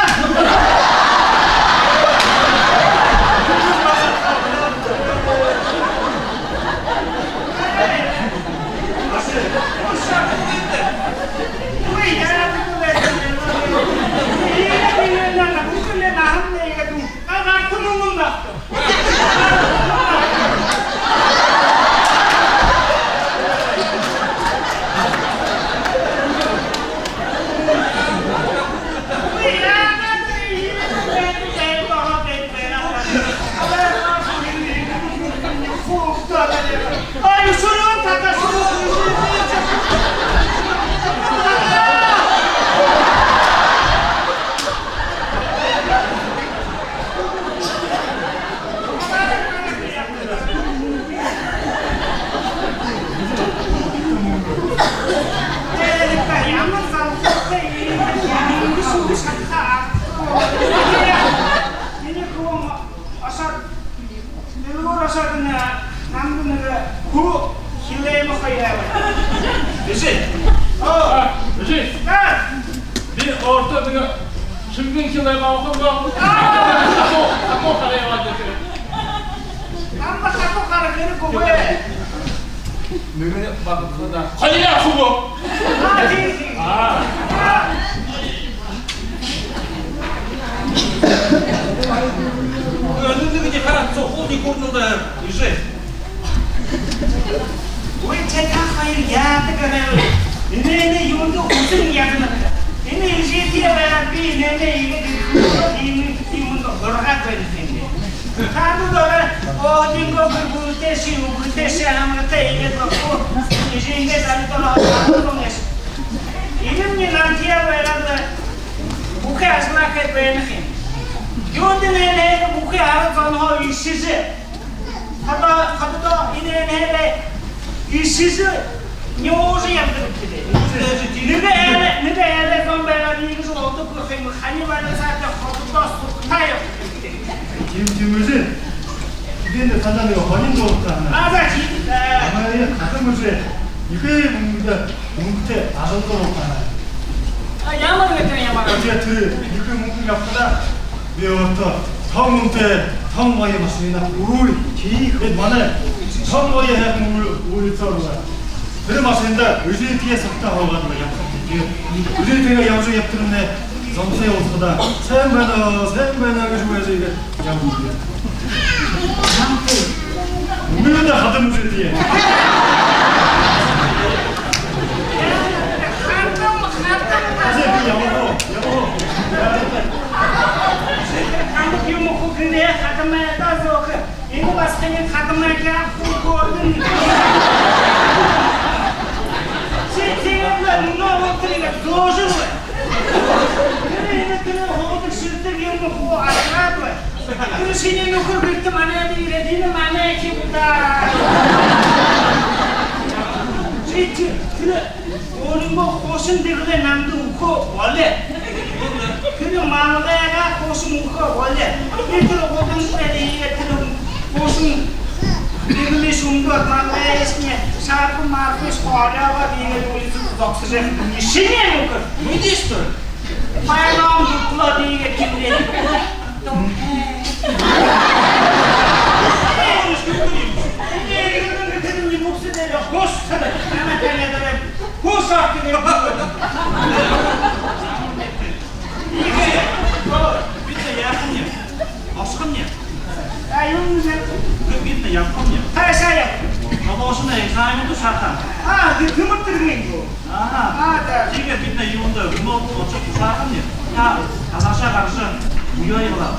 Минии хүбүүн ошоод, дэлгүүр ошоод, энэ намда нэгэ хүү хилээмэ хоёр. Эжы! Оо! Эжы! Аа! Би өөртөө нэгэ шэнгэн хилээмэ абахам гү? Аа! Хатуу, хатуу хараа ябаад ерээ. Намда хатуу хараа хэрэггүй бэ. Нэгэниие багтахада. Хоёрые абаха гү? Аа, тиимэ, тиимэ. Аа. Үнэн гэжэ хараад, сохол дикурнул да, Эжы. Ой, тэ та хоёр яадаг арай. Энээнээ юундэ үзэн ядана. Энэ Эжытэй байгаад би энээнээ иигээд иимэ, иимэ, иимэ ургаад байна юм. Таанад орой өөһэдынгөө гэр бүлэтэйшье, үбгэтэйшье һамгатай иигээд болохо. Эжынгээ зандаа ороод һамгатай юм. Энэмни намтай байгаад лэ бүхы ажалаа хэжэ байна ха юм. Юундэ энээнээ бүхы арад зонһоо эшэжэ, хадаа, хадаа энээнээ эшэжэ, нюужа ябадаг юм бэ. Нэгэ айлай, нэгэ айлай зон байгаад иигэжэ олдоггүй ха юм. Хани байна саада хододоо сугтаа ябадаг юм бэ. Тиимэ, тиимэ, Эжы. Бидэ энэ танаа нэгэ һонин дуулаха һанаабди. Аа, за, тиимэ даа. Манай Хадам Эжы ехэ мүнгэтэй, мүнгэтэй ажалда дуулаха һанаабди. А, ямар гэдэг, ямар. А, тиигээд тэрэ ехэ мүнгэн абахадаа би өөртөө тон үнэтэй, тон гоё машина. Үй, тиимэ. Бидэ манай тон гоё һайхан ү-, улица ороо. Тэрэ машинада Эжытэеэ сагтаа һуугаад лэ ябаха. Тиигээд Эжытэеэ ябажа ябатарнай зонтой уулзахадаа: «Сайн байна, сайн байна», – гэжэ байжа иигээд ябаха. Үгы даа, Хадам Эжытэеэ. Хадам, Хадам. Эжы, ябаха, ябаха. Хадам юм хуу гэнэ, Хадамаа даа зөөхэ. Энэ басаган Хадамаа яахаб, хуу гүрэн. Ши тиигээд лэ мүнөө үдэрөө зөөжэ лэ. Тэрэ, энэ тэрэ хуудаг шэрдэг юм хуу асараад лэ. Тэрэ шинии нүхэр гэртээ манайда ерээд, энэ манай эжы юм даа. Ши тэрэ өөрынгөө хуушан дэгэлээ намда үгэхэ болоо. Тэрэ малгайгаа хуушан үгэхэ болоо. Би тэрэ гудамжатай иигээд тэрэ хуушан дэгэлээ шүүмдөөд, малгайшни шарба-марбашни хооёогоод, иигээд улицада зогсожо байхадам, шинии нүхэр. Мэдээжэ даа. Баян дуглаад, иигээд тэмдээд. Хөөс, хөөс, хөөс, хөөс. Бидэ яахамни? Ошохомни? А, юун юм? Бидэ яахамни? Хайшаа яахамни? Жолоошон экзамен дүүшэхэ. А, тиимэ, тиимэ. Аха. А, да. Тиигээд бидэ юундэ, мүнөө ошохо шахамни. Та ханаашаа гаража, үе айлаа.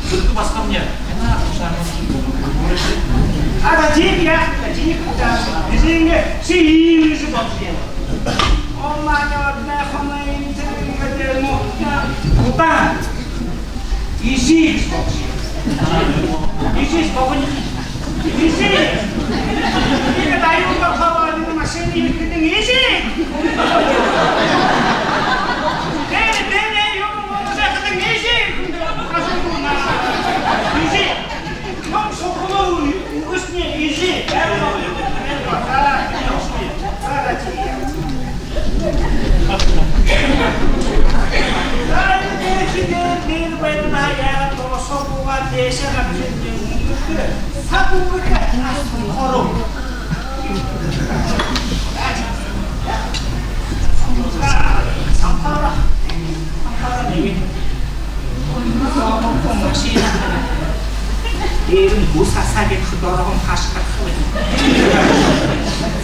Бэрхэ басагамни. Ханаа ошохо шахамни. А, да, тиимэ яахаб, тиимэ яахаб. Бидэ иигээд ши иимэ эжы болошоо. Оо, манай одной хонойн тэрэ юм бэ даа, ну, удаан. Эжы. Эжы, богони. Эжы. Иигээд аюулда хабаадана, машина ерэхэдэнь: «Эжы!» Бэрэ, бэрэ, юумэ болоо гэхэдэнь: «Эжы!» Эжы. Ном шухала үгы шэнги, эжы. Дээрэнь бус асаа гээд, доронь хашхарха бай.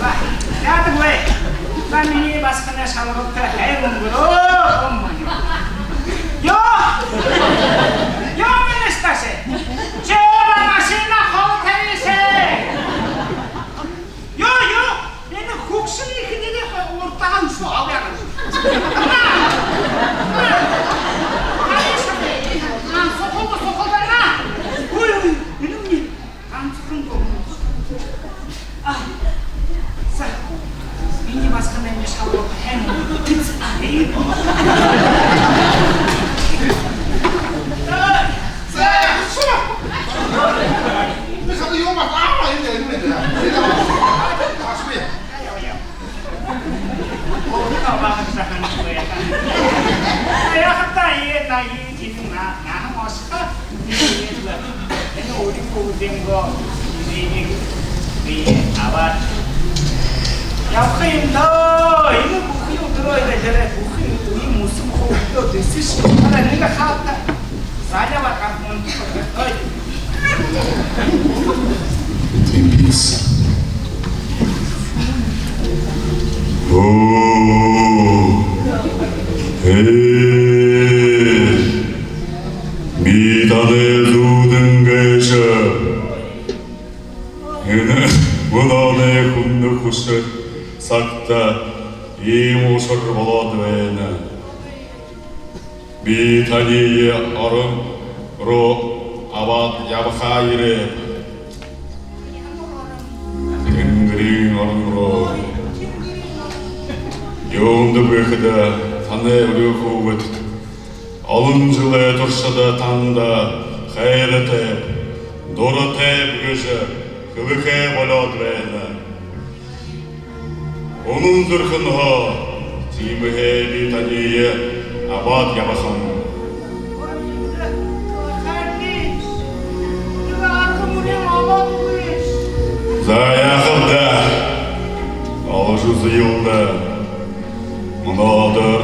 За, яадаг бэ? За, минии басаганай шалгалтада хэн үнгэрөө? Ёо! Ёо, минии стасе! Чёрная машина, холо табиса! Ёо, ёо, энэ хүгшэн ехэнэрээ урдаһаа үшөө абяа. Сухалда, сухалда. Ой, ой, энэ минии ганцхан гү? А, за, минии басаганай шалгалтада хэн үнгэрөө? За, за, за. Би хада юм аа, энэ, энэ, энэ. Яахадаа, ээ, наа, ээ, тиимэ, наа, наа, мосхо. Энэ өөрын хүүгэдээ, эжыгээ би абаад ябаха юм даа. Энэ бүхы үдэрөө энэ дээрэ бүхы үе мүсэм хөөдөө дэсэш. Ара, нэгэ хаалта. Залябаад гарахам. Ой. Тимпис. Оо. Ээ. Би танай зүүдэн гээшэб. Энэ мүнөөнэй хүндэ хүшэр сагта иимэ ушар болоод байна. Би таниие орон руу абаад ябахаа ерээб. Тэнгэриин орон руу. Юундэб гэхэдэ, танай үри хүүгэд олон жэлэй туршада танда хайратайб, дуратайб гэжэ хэлэхээ болёод байна. Үнэн зүрхэнһөө. Тиимэһээ би таниие абаад ябахам. За, яахаб даа. Олжо үзэел даа. Мүнөөдэр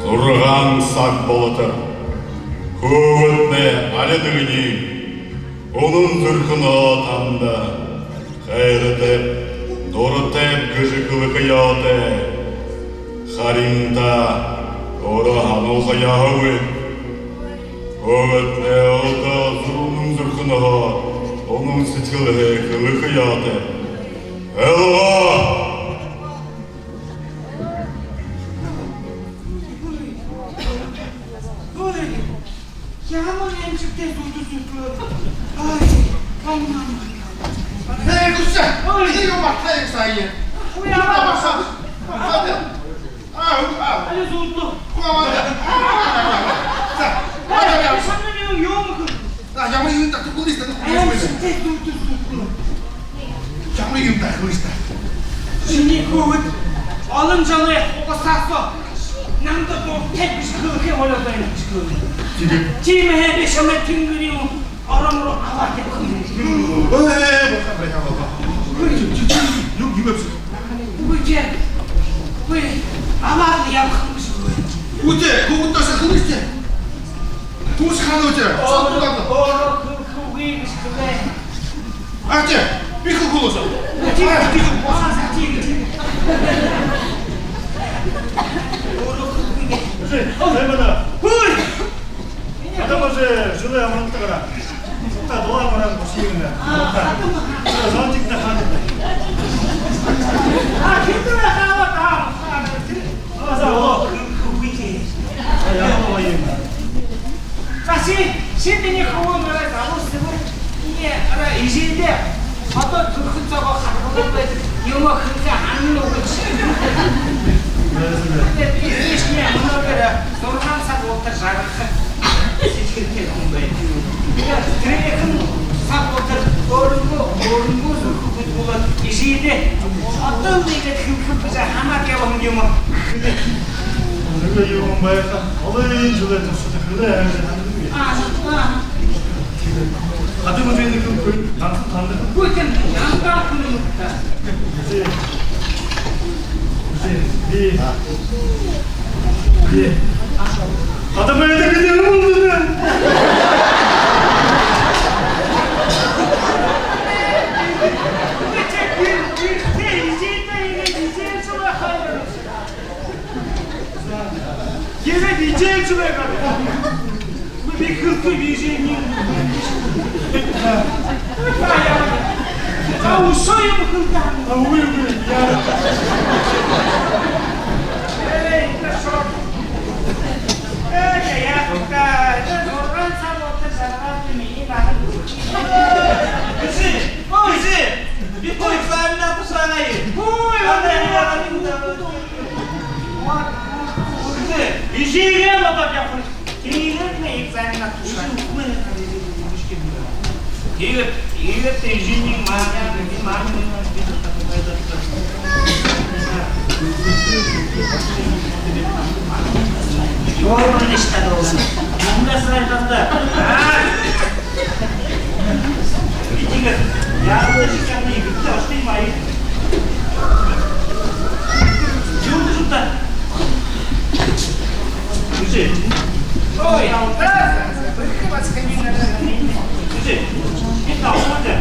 зургаан саг болотор хүүгэднай али нэгэниинь үнэн зүрхэнһөө танда хайратайб, дуратайб гэжэ хэлэхэ ёһотой. Харин та өөрөө һануулха ёһогүй. Хүүгэднай одоо зүрхэнһөө, үнэн сэдьхэлһээ хэлэхэ ёһотой. Ойлгоо! Ямар аймшагтай зүүдэ зүдөө. Ай, ай, мама. Эй, гүсэ! Ой. Эй, юу баһа, эй, сая. Ой, ямар баһа. Баһа. А, у, а. Али зүүдэ. Хуу, а. За, а, за, за. Шамны юу юм? А, ямар юм даа, түгэл истэ, түгэл истэ. Аймшагтай зүүдэ зүдөө. Ямар юм даа, хөөш даа. Шинии хүүгэд олон жэлэй хугасаа соо намда дуратай гэжэ хэлэхээ болёод байна гэжэ хэлээ. Тиигээд? Тиимэһээ би шамайе тэнгэриин орон руу абаад ябахам. Ой, баһа, баһа, баһа. Ой, чи, чи, чи, юу, юу бэ? Үгы, үгы, абаад ябахам гэжэ хэлээ. Үгы, хүүгэдтээ хэлээгүйш. Түшхэ ханаа үгы. Өөрөө, өөрөө хэлэхэгүй гэжэ хэлээ. А тээ, би хэлэхэ болооб. Тиигээ, тиигээ, баһа, тиигээ, тиигээ. Өөрөө хэлэхэгүй. Слушай, слушай, мана. Ой! Адам уже жэлэй амаралтада гараа. Та дулаан амаран бусыгна. А, хатан. Зонтик на хатан. А, хитэ хава, та. А, за, о. Хэлэхэгүй. А, яа, о, юм. За, ши, ши минии хүбүүн, арай залуу сэгүүр. Эндэ арай эжыдээ одоо түрэһэн соогоо харгалаад байдаг юм, хэлэхэ һанаа үгы. Эндэ би эжымни мүнөөдэр зургаан саг болотор жаргаха сэдьхэлтэй хүн байдаг. Тэрэ ехэ саг болотор өөрынгөө, өөрынгөө зүрхэ хүдэлөөд, эжыдээ одоо Иигээд хэлэхэ гэжэ һанаад ябаһан юм. Нүгөө юун байха? Олон жэлэй туршада хэлээ, һанаагүй. Аа, аа. Хадаа мужийн хэлэхэгүй, ганса танда. Үгы, тиимэ, янзаар хэлэхэ юм даа. Үгы. Үгы. Би. Би. Хадаа мужийн хэлэхэгүй юм даа. Ерээд иижэл шүлэг. Би хэлэхэгүй, би жэниинь. За, үшөө юм хэлэхэ. А, үгы, үгы, яа. Эй, да шо. Эй, яа, яа, да, да, зургаан сар болоод жаргал юм, энэ манай. Эжы, ой, эжы, би гү экзаменаа тушаанай. Ой, ой, ой, ой. Эжыгээ бодоод ябаха. Тиигээд нэ экзаменаа тушаа. Тиигээд, тиигээд эжынь манай, манай. Ёрмоништа должен. Мунда срань танда. А? Иди-ка, я лучше ко мне, иди, ошибки мои. Чего ты тут-то? Слушай. Ой, да, да, да. Слушай, ты там, вот ты.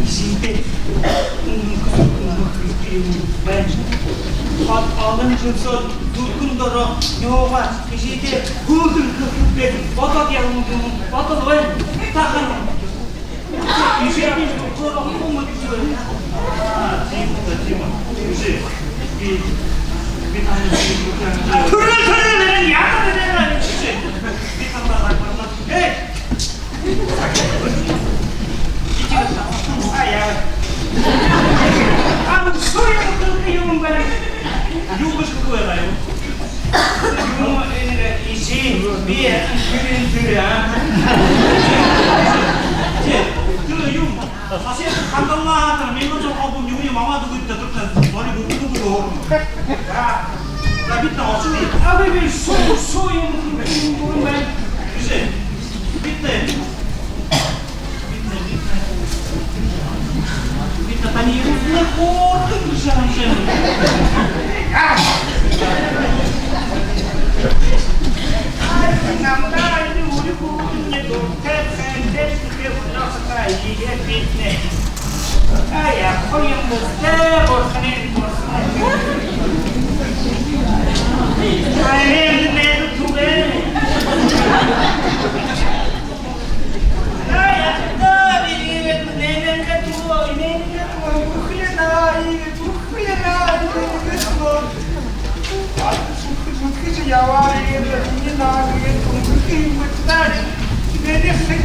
Синтэ. Хот олон жэл соо зүрхэн доро нёогаа эжыгээ һүүлдэнь хэлэхэб гээд бодоод ябаһан юм, бодоод байна. Тахан. Эжыгээ һүүлдэнь хэлэхэб. Аа, тиимэ даа, тиимэ. Эжы. Би, би танай... Түрэл, түрэл, түрэл, яагаад, яагаад, эжы? Би танай... Эй! А, яа. А, ну что я тут делаю, ё-моё? Юугаш хэлэхэ байгаа юм? Юун, э, эжы, би, э, түрэн, түрэн, а? Тэ, тэ, юун? Сосед хандалнаа хатар, мянган зуун хонхо юуниинь мамаа дүгыт татарта, зори бүрдүгөө хөөрнө. За, за, бидэ ошоо. А, би, би, шуу, шуу юм, юм, юм байна. Эжы, бидэ, бидэ, бидэ, бидэ танай юумэ хөөрхэ гэжэ һанажа байна. Ай, намда энэ үри хүүгэднай дуртай, сайнтай, шүтээ, удаасатай, иигээд бидэнэй. Ай, яаха юм бэ, бурхан, бурхан. Ай, энэ нэ түгэй. Ай, яаха юм бэ, нэнэнгэ түгэй, нэнэнгэ түгэй, бүхэлэ наа, иигээд бүхэлэ наа, нэнэнгэ түгэй. Зүдхэжэ ябаарай гээд, энэ наа гээд, үнгэрхэ юм байна даа. Нэнэ шэг.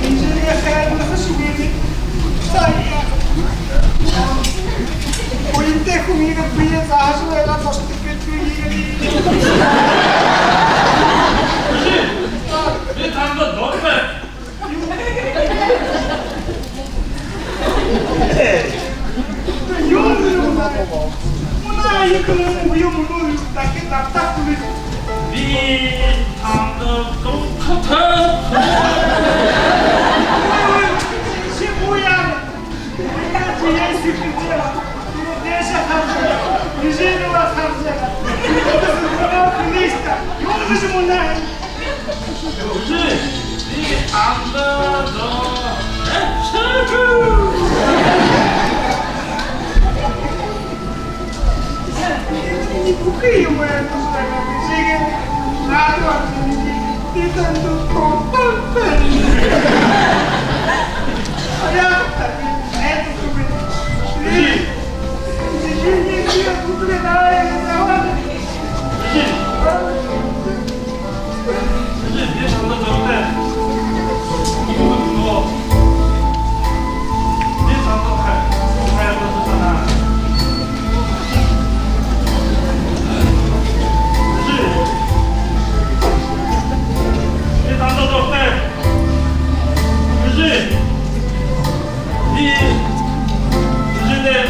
Инженер хайрлаха шэнги. Сая. Уянтай хүн иигээд бэеэ заажа байгаад, бошто гээд, иигээд, иигээд. Би танда дуртай. Юу, юу, юу. Мунаа, юу, юу, юу, дахин дабтаа хүлээх. Би танда дуртай. Ши буян. Яа, ши яа, ши яа. Дээшээ хаража. Эжыгээ хаража. Юу, юу, юу, мунаа. Эжы, би танда дуртай. Эшэхүү. Бүхы юумэ тушаана, эжыгээ наадаа, би танда дуртай. А яаха юм бэ, эжы. Эжы, эжы, эжы. Эжы, би танда дуртай. Ноо. Би танда хай-, хайрлажа байна. Эжы, би танда дуртай. Эжы, би эжыдээ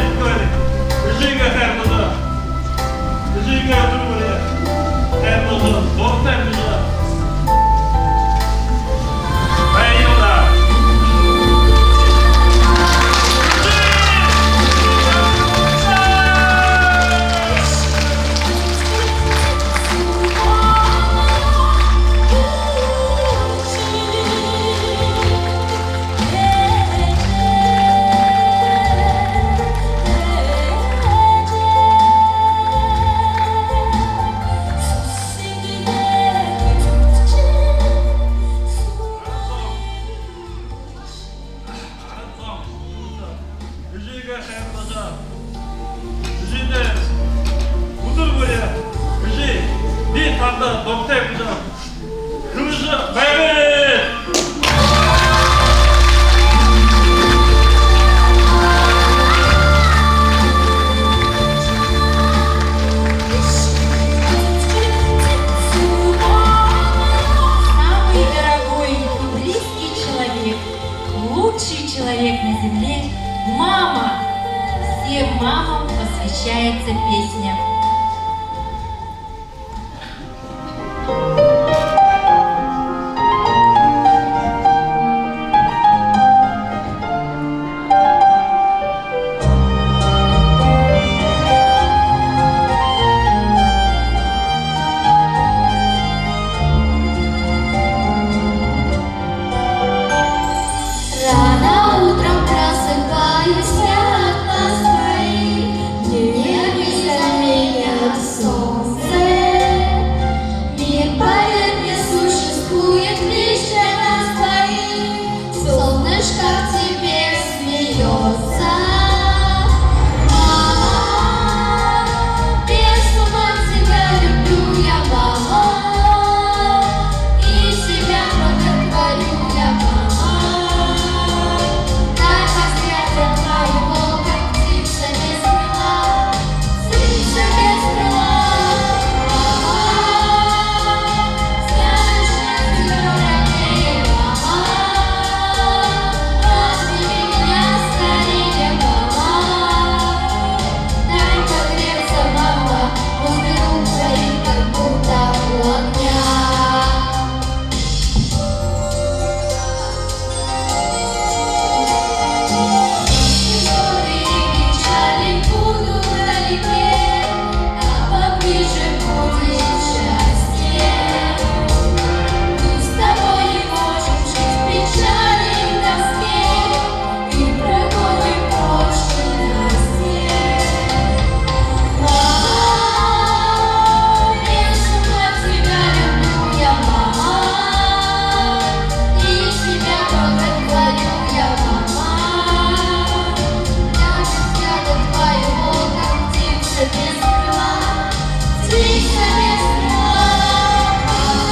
Хайрлажа, эжыдээ үдэр бүри эжы, би танда дуратай гэжэ хэлэжэ байнаб. Самый дорогой и близкий человек, лучший человек на земле, мама. Всем мамам посвящается песня. Рано утром, просыпаясь от нас твоих, в небе заменят солнце. Мир поэт не существует лишь для нас двоих. Солнышко в тебе смеётся. Мама, без ума от тебя люблю я, мама. И себя боготворю я, мама. Дай погреться в твоих волнах, птица без крыла. Птица без крыла. Мама, знаешь, я тебя родила, мама. Обними меня скорее, мама. Дай погреться, мама, возле рук твоих, как будто у огня. Горе и печали будут вдалеке, а поближе будет счастье. Мы с тобой не можем жить в печали и тоске, и прогоним прошлое на свет. Мама, без ума от тебя люблю я, мама. И себя боготворю я, мама. Дай погреться в твоих волнах, птица без крыла. Птица без крыла. Мама,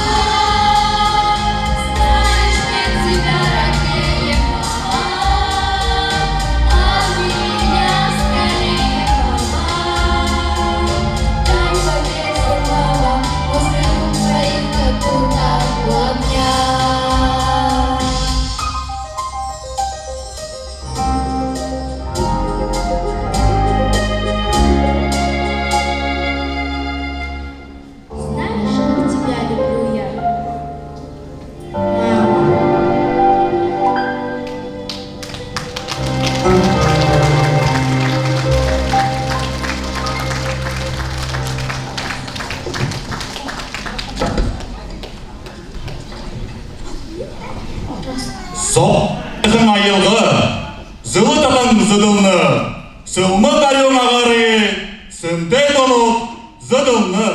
знаешь, я тебя родила, мама. Обними меня скорее, мама. Дай погреться, мама, возле рук твоих, как будто у огня. Знаешь, как тебя люблю я, мама. Соо һайхан аялга, зэлэ талын зэдэлнэ, сэлмэг арюун агаарай сэнтэй тонууд зэдэлнэ.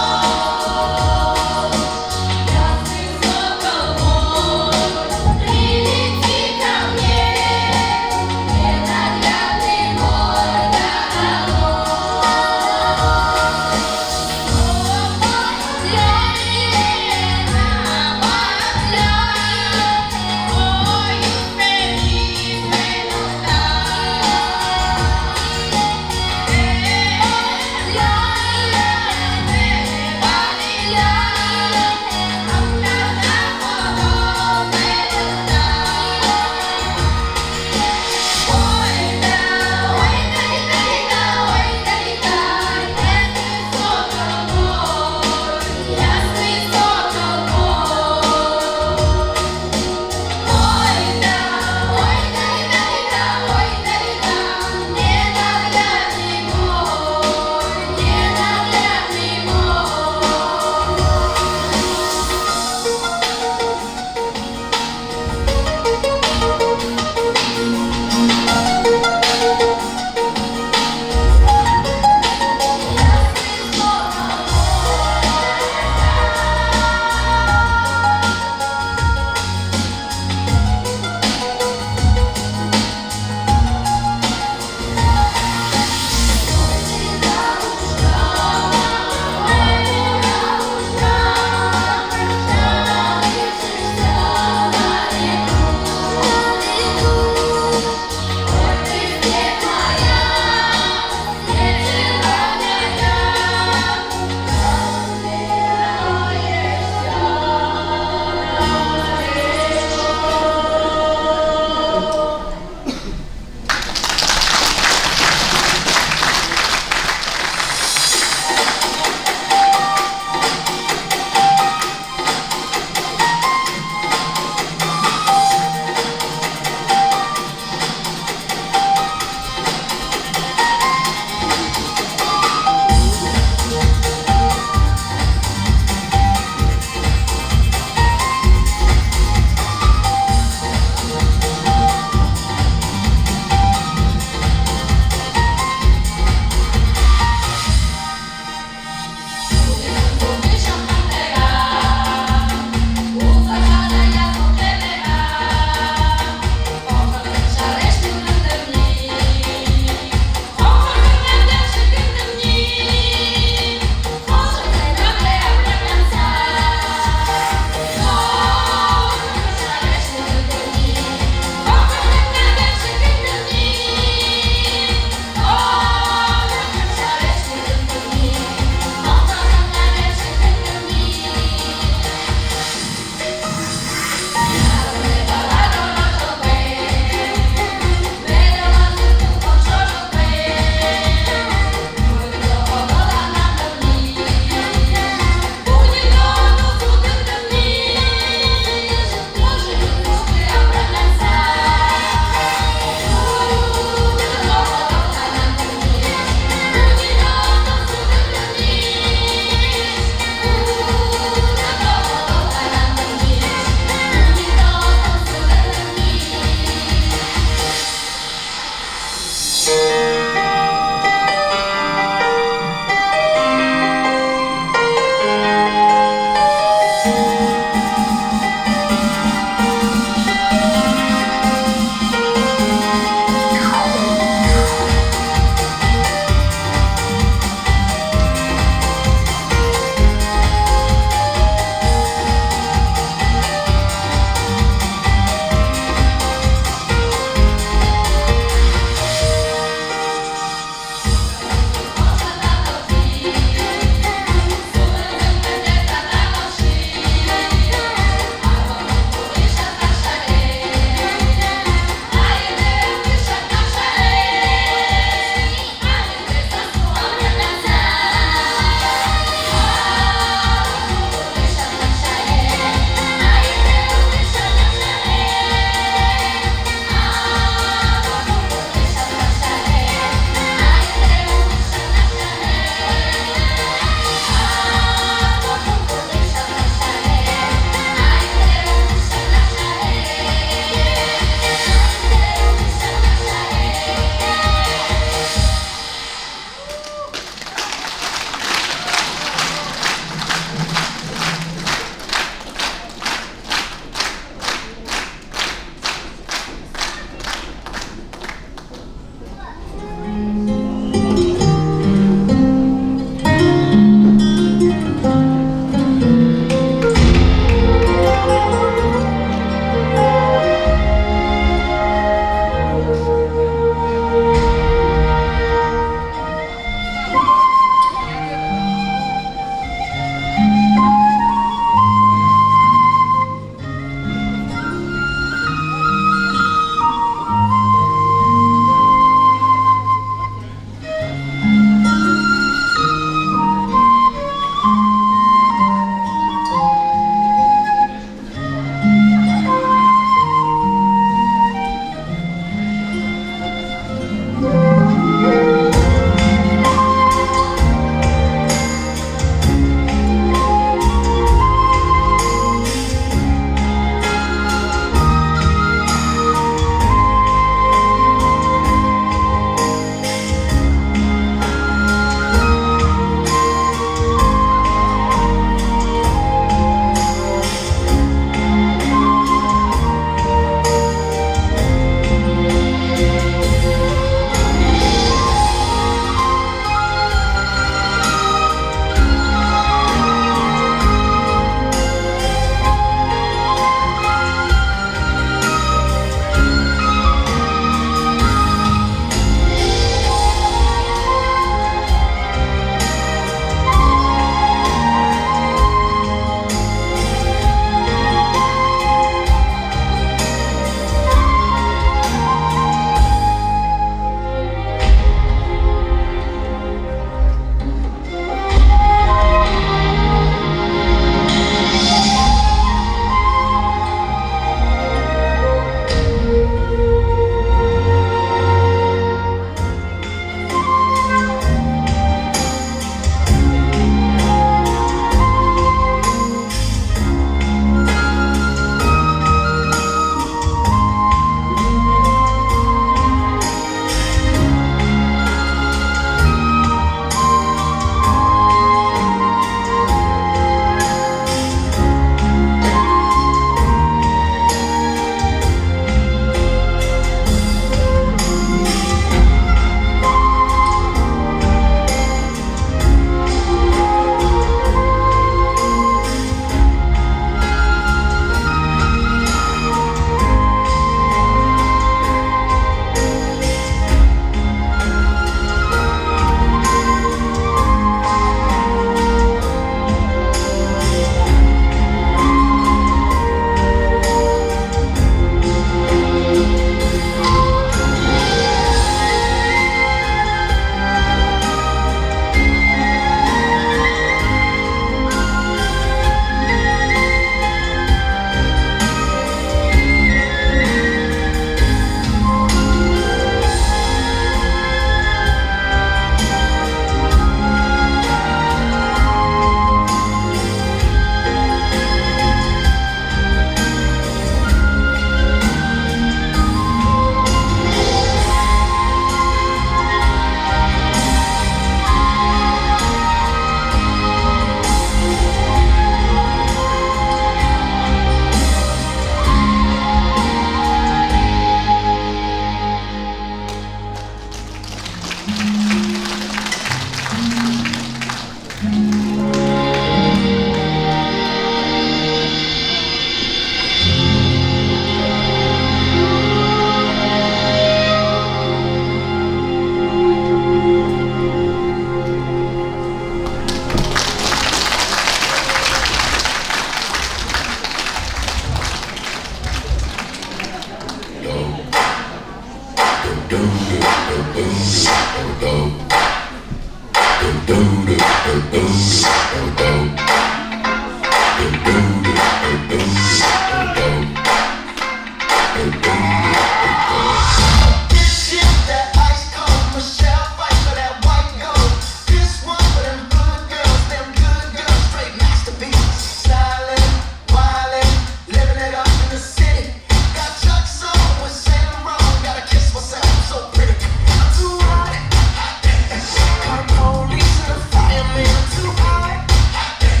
This is that ice cold Michelle Pfeiffer, that white gold. This one for them good girls, them good girls, straight masterpiece. Stylin', wildin', living it up in the city. Got Chucks on with Saint Laurent, gotta kiss myself, I'm so pretty. I'm too hot, hot damn. Call the police and the firemen, I'm too hot, hot damn.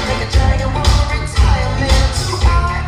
Make a dragon wanna retire, man, I'm too hot,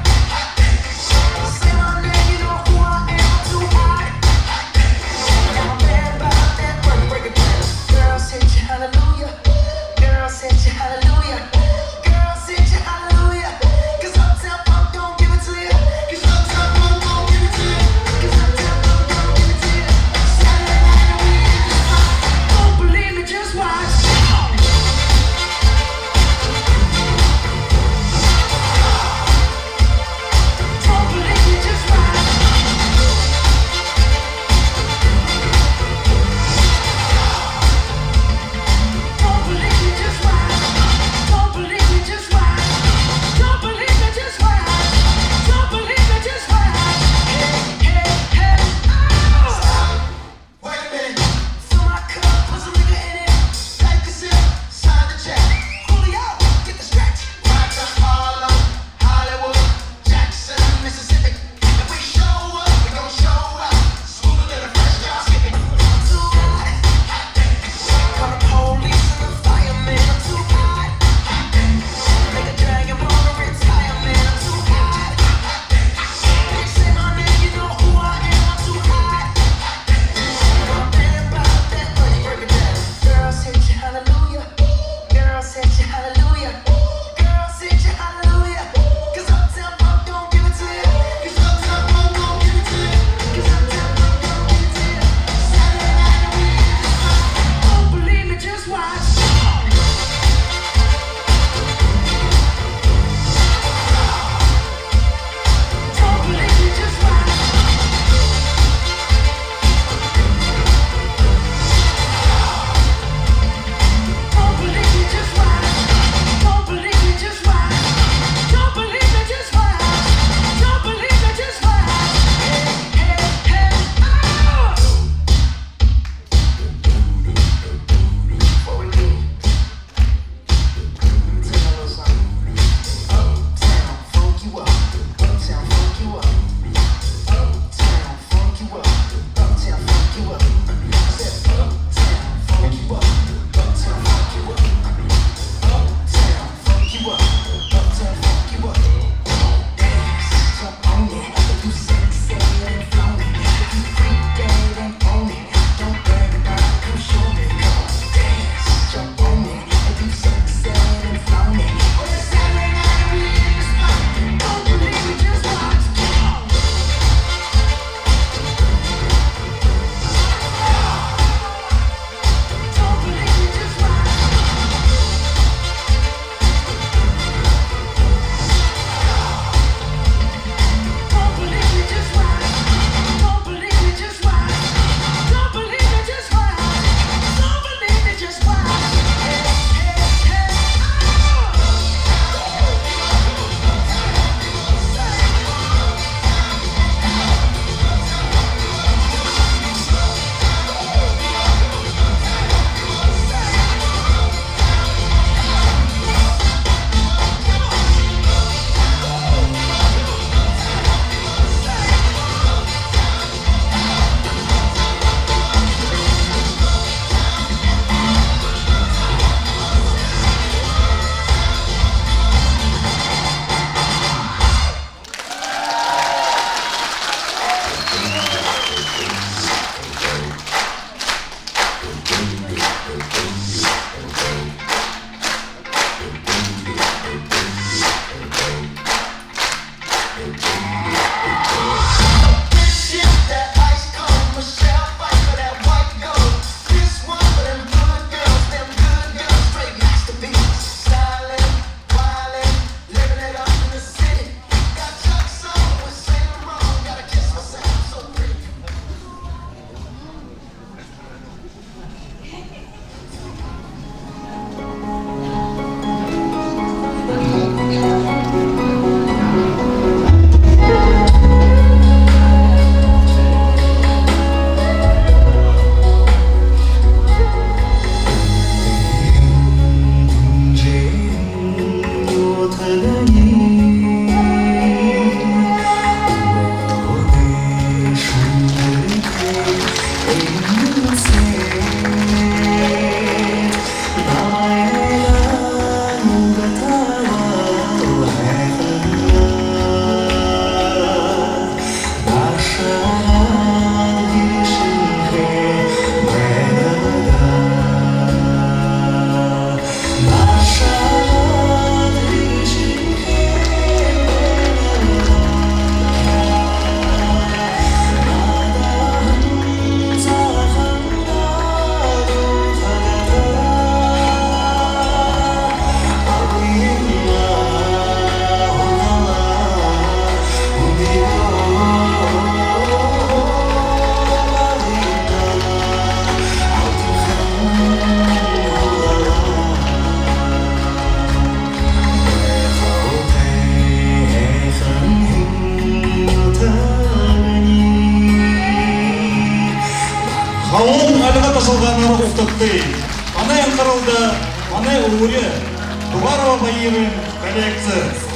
Шалгаанаар угтагты. Манай анхаралда манай үүри Дугарова Баярай коллекци.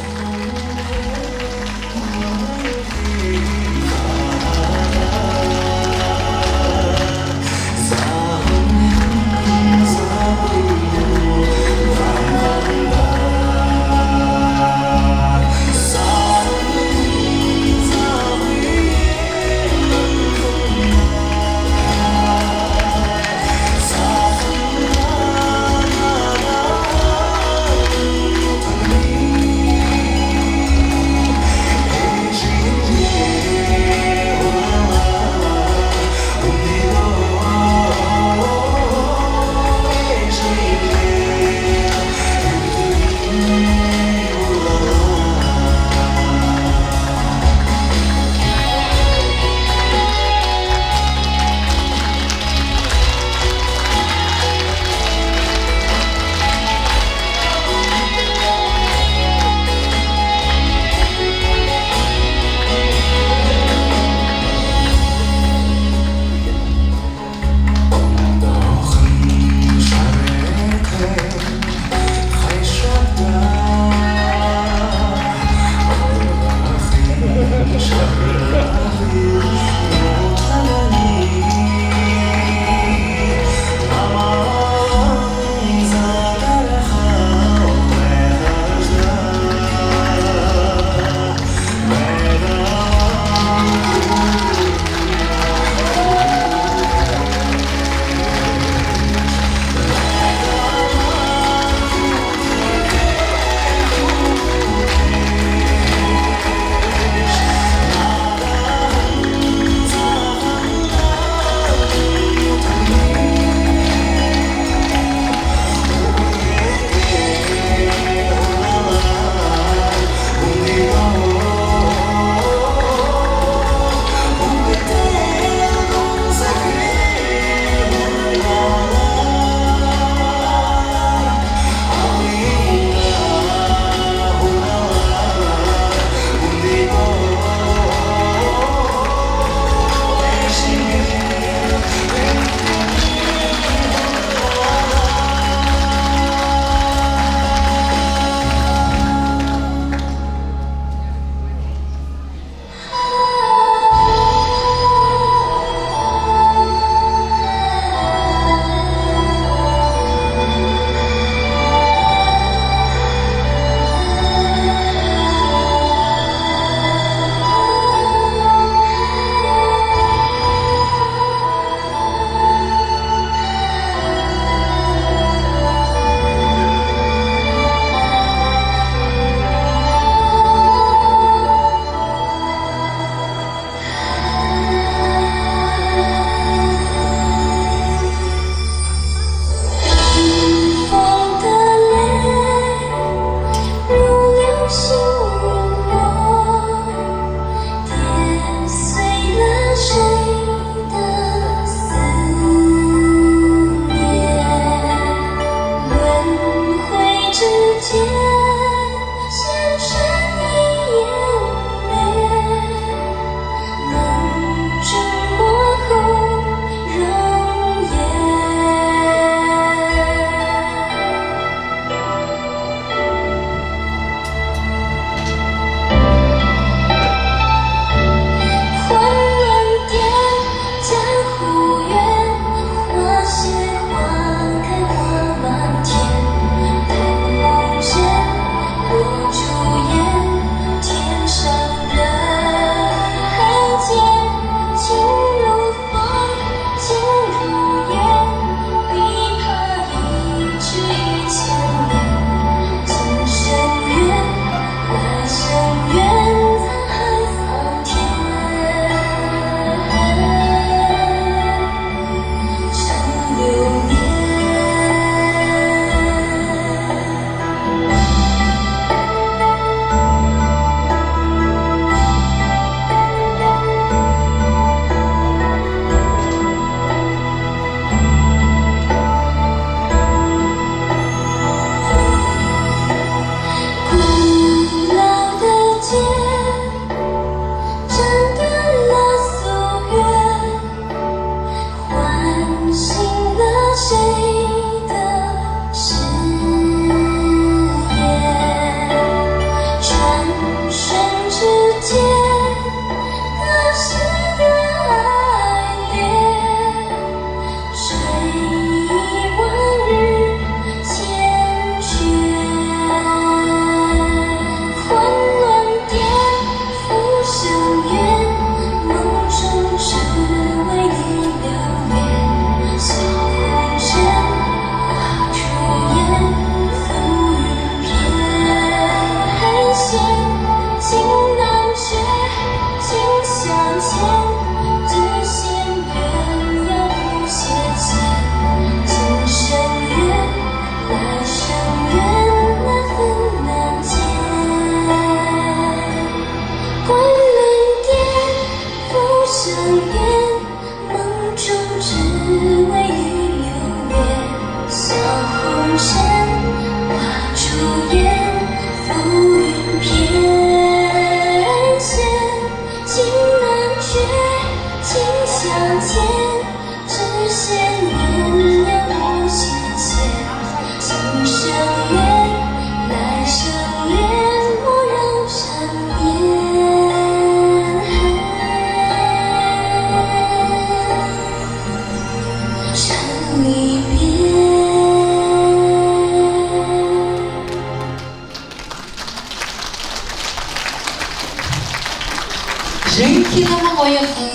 Жэнхэнэм гоёхон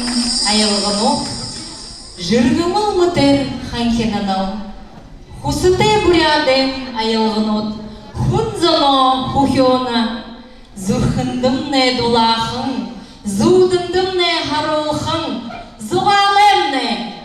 аялганууд, жэргэмэл мэтээр ханхинанал. Хүсэтэй буряадай аялганууд, хүн зоноо хүхеэнэ. Зүрхэндэм нэ дулаахан, зүүдэндэмнай харуулхан, Зугаалаймнай.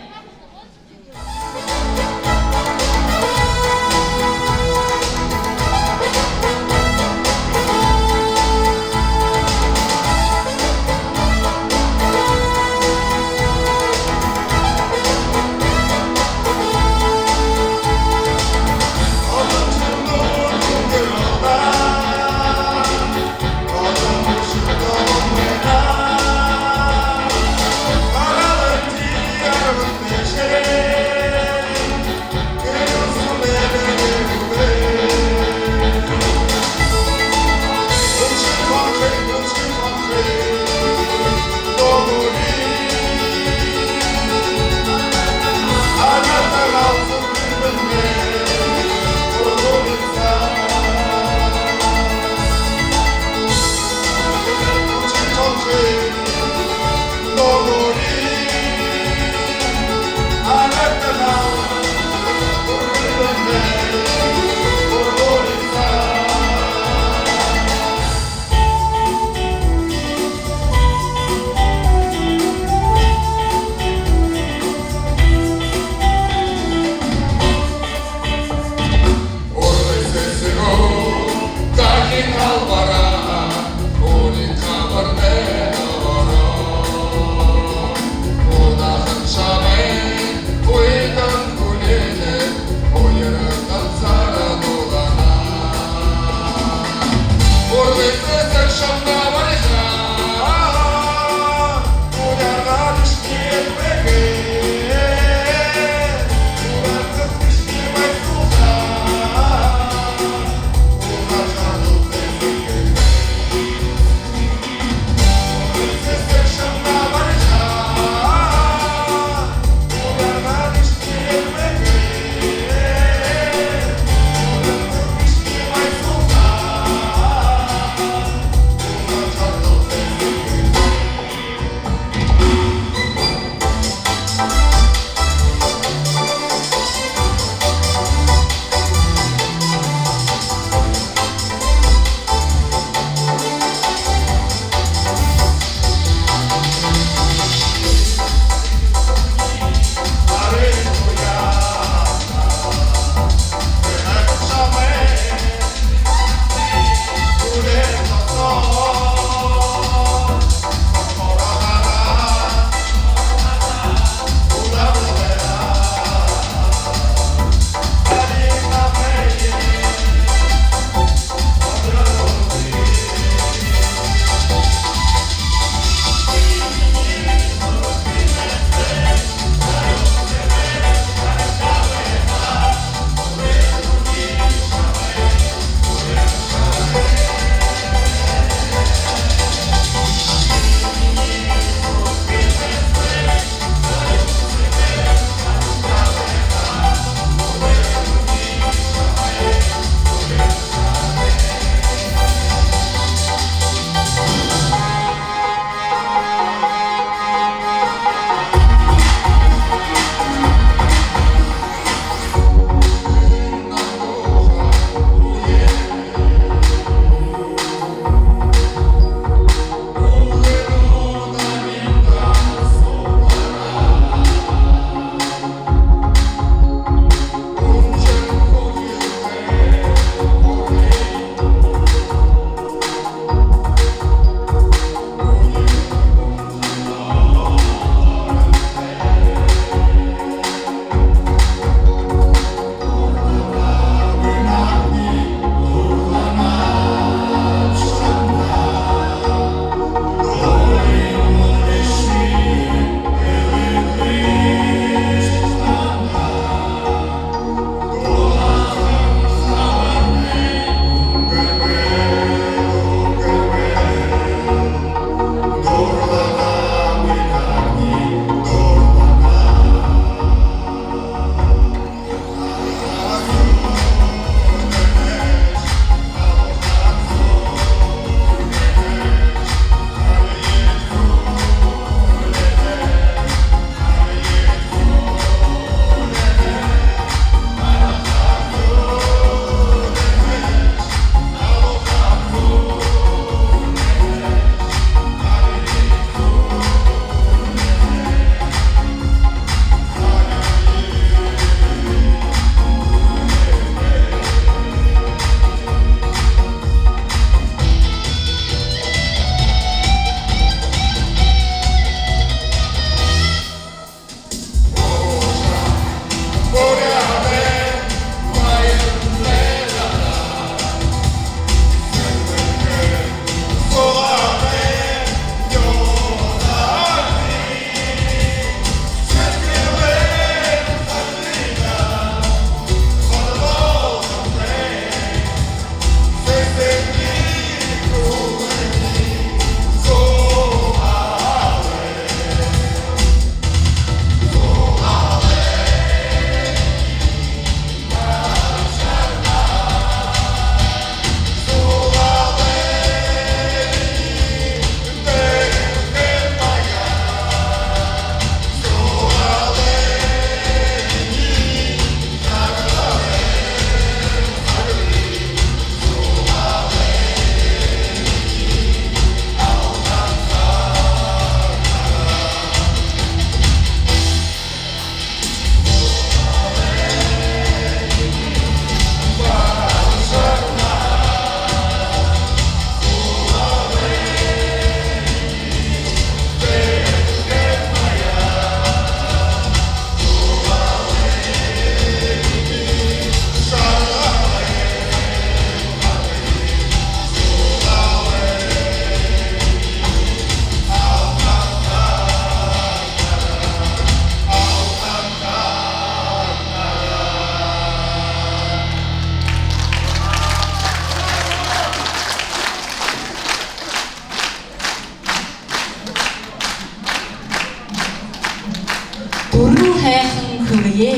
Түрэл һайхан хэлэеэ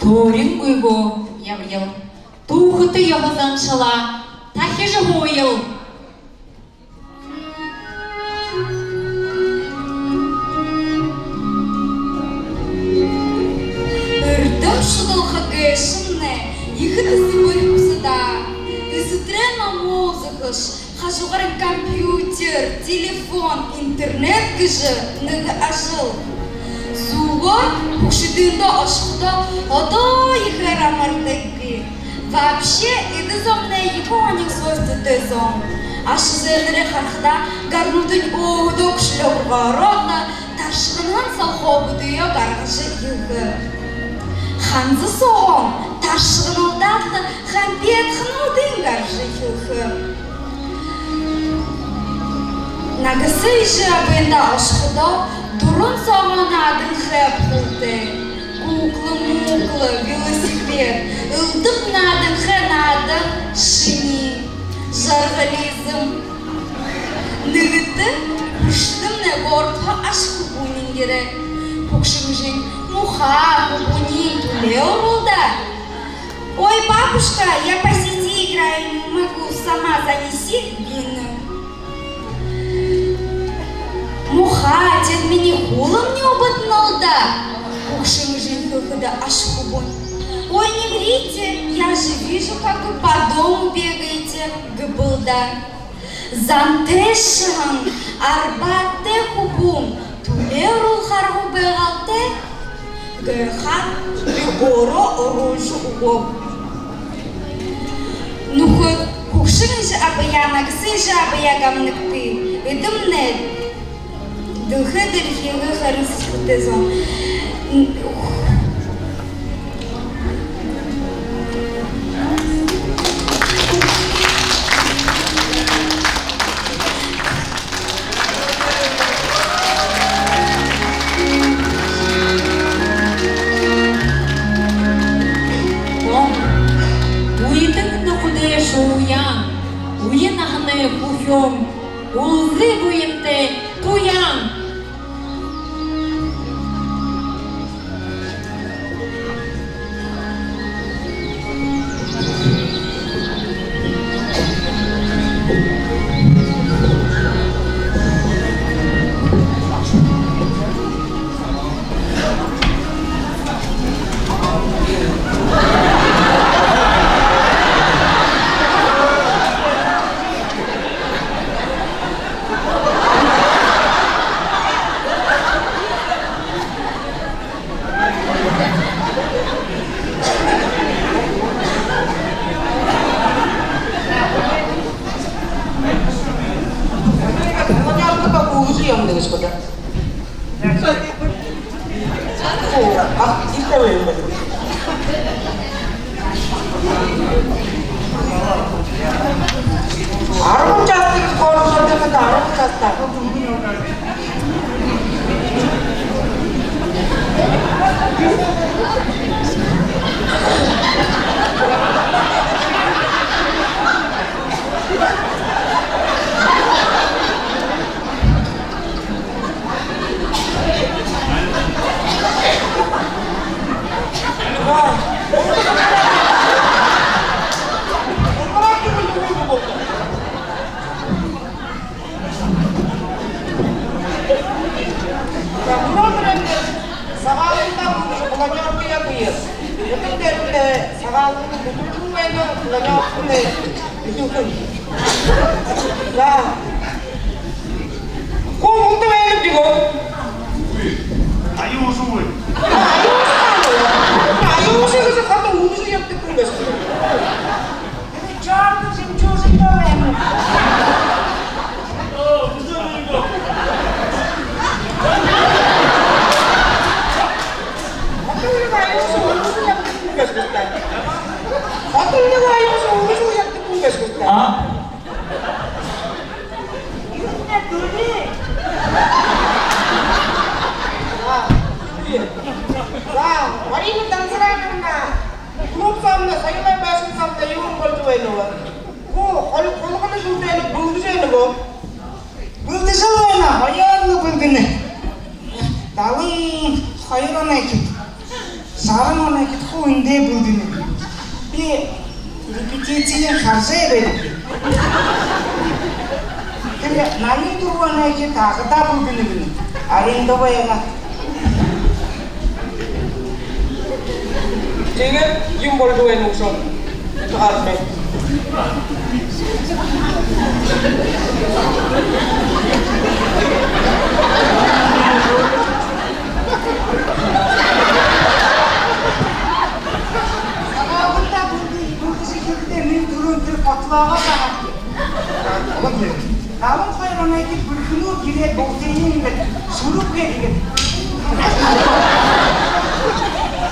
төөрингүй ябаял. Түүхэтэ ёһо заншалаа тахижа һууял. Эрдэм шудалха гээшэмнай ехэ дэсэгүүр хүсэ даа. Эсэдтэрээ номоо үзэхэш, хажуугаарынь компьютер, телефон, интернет гэжэ нэгэ ажал. Зүгөөр хүгшэдындөө ошоходоо одоо ехээр амардаг. Вообще, эдэ зомнай ехэ һонин свойствотой зон. Аша зээнэрээ харахадаа, гарнуудынь өөһэдөө кошелёк руу ороод лэ, таршаганаһаань солхообуудые гаргажа эхилхэ. Ханза соогоо таршаганалдаад лэ, хампетхануудынь гаргажа эхилхэ. Нагаса эжы абындаа ошоходоо, дуран соогоо нааданхай абхалтай. Кукла-мукла, велосипед, элдэб нааданхай наадан, шэнэ жаргализм. Нэгэтэ хүгшэдэмнай городһоо аша хүбүүниинь ерээ. Хүгшэн эжынь муухай хүбүүниинь түлеэ оруулаа. «Ой, бабушка, я по сети играю, не могу, сама занеси», — гэнэ. «Муухай, тэдэ минии хүүлэмни үбдэнэл даа», — хүгшэн эжынь хэлэхэдэ, аша хүбүүнь: «Ой, не врите, я же вижу, как вы по дому бегаете», — гэбэл даа. Зантай шэхэн арбаатай хүбүүн түлеэ оруулхаар гү байгаалтай гэхэдэ, би өөрөө оруулжа үгөөб. Нүхэд, хүгшэн эжы абаяа, нагаса эжы абаяа гамнагты. Эдэмнай дэлхэй дээрэ ехэ харин сэдьхэлтэй зон. Үетэн нүхэдэй шууян, үе наһанай хүхюун, үлзы буянтай туян. Планёрка по кожи, я вам говорю, господа. О, ах, и второй. Арбан часта, скоро уже, да, арбан часта. Сагаалганда планёрка ябая. Эдэ дээрэ Сагаалганда бүхы хүн байна, планёрканай. За. Хүн хүндэ байна гү? Аюулгүй. Аюулгүй. Аюулгүй гэжэ хада үгэжэ ябадаг хүн гээшэ. Чёрт, жемчужина байна. Хада үгэжэ ябадаг хүн гээшэ. Хада үгэжэ ябадаг хүн гээшэ. А? За, Марина Данзараевна, клуб соомнай, соёлой байшан соомнай юун болжо байна бэ? Хуу, хол-, хулгана шүлдэнэ, бэлдэжэ байна гү? Бэлдэжэл байна, хоюулаа бэлдэнэ. Далан Хоёр онойхид, жаран онойхид хуу эндээ бэлдэнэ. Би репетициин хаража байдаг. Тэрэ наян дүрбэн онойхид Агадаа бэлдэнэ гэнэ. Арендо байна. Тиигээд юм болдоггүй нүгшөө. Итагармэ. Сагаалганда бүлдэ, бүлдэжэ хэлэхэдээ, нэн түрүүн тэрэ фотологоо сагаалган. Табан хоёр онойхид бэрхэнүүд ерээд, бултыень иигээд шүрүүб гээд иигээд.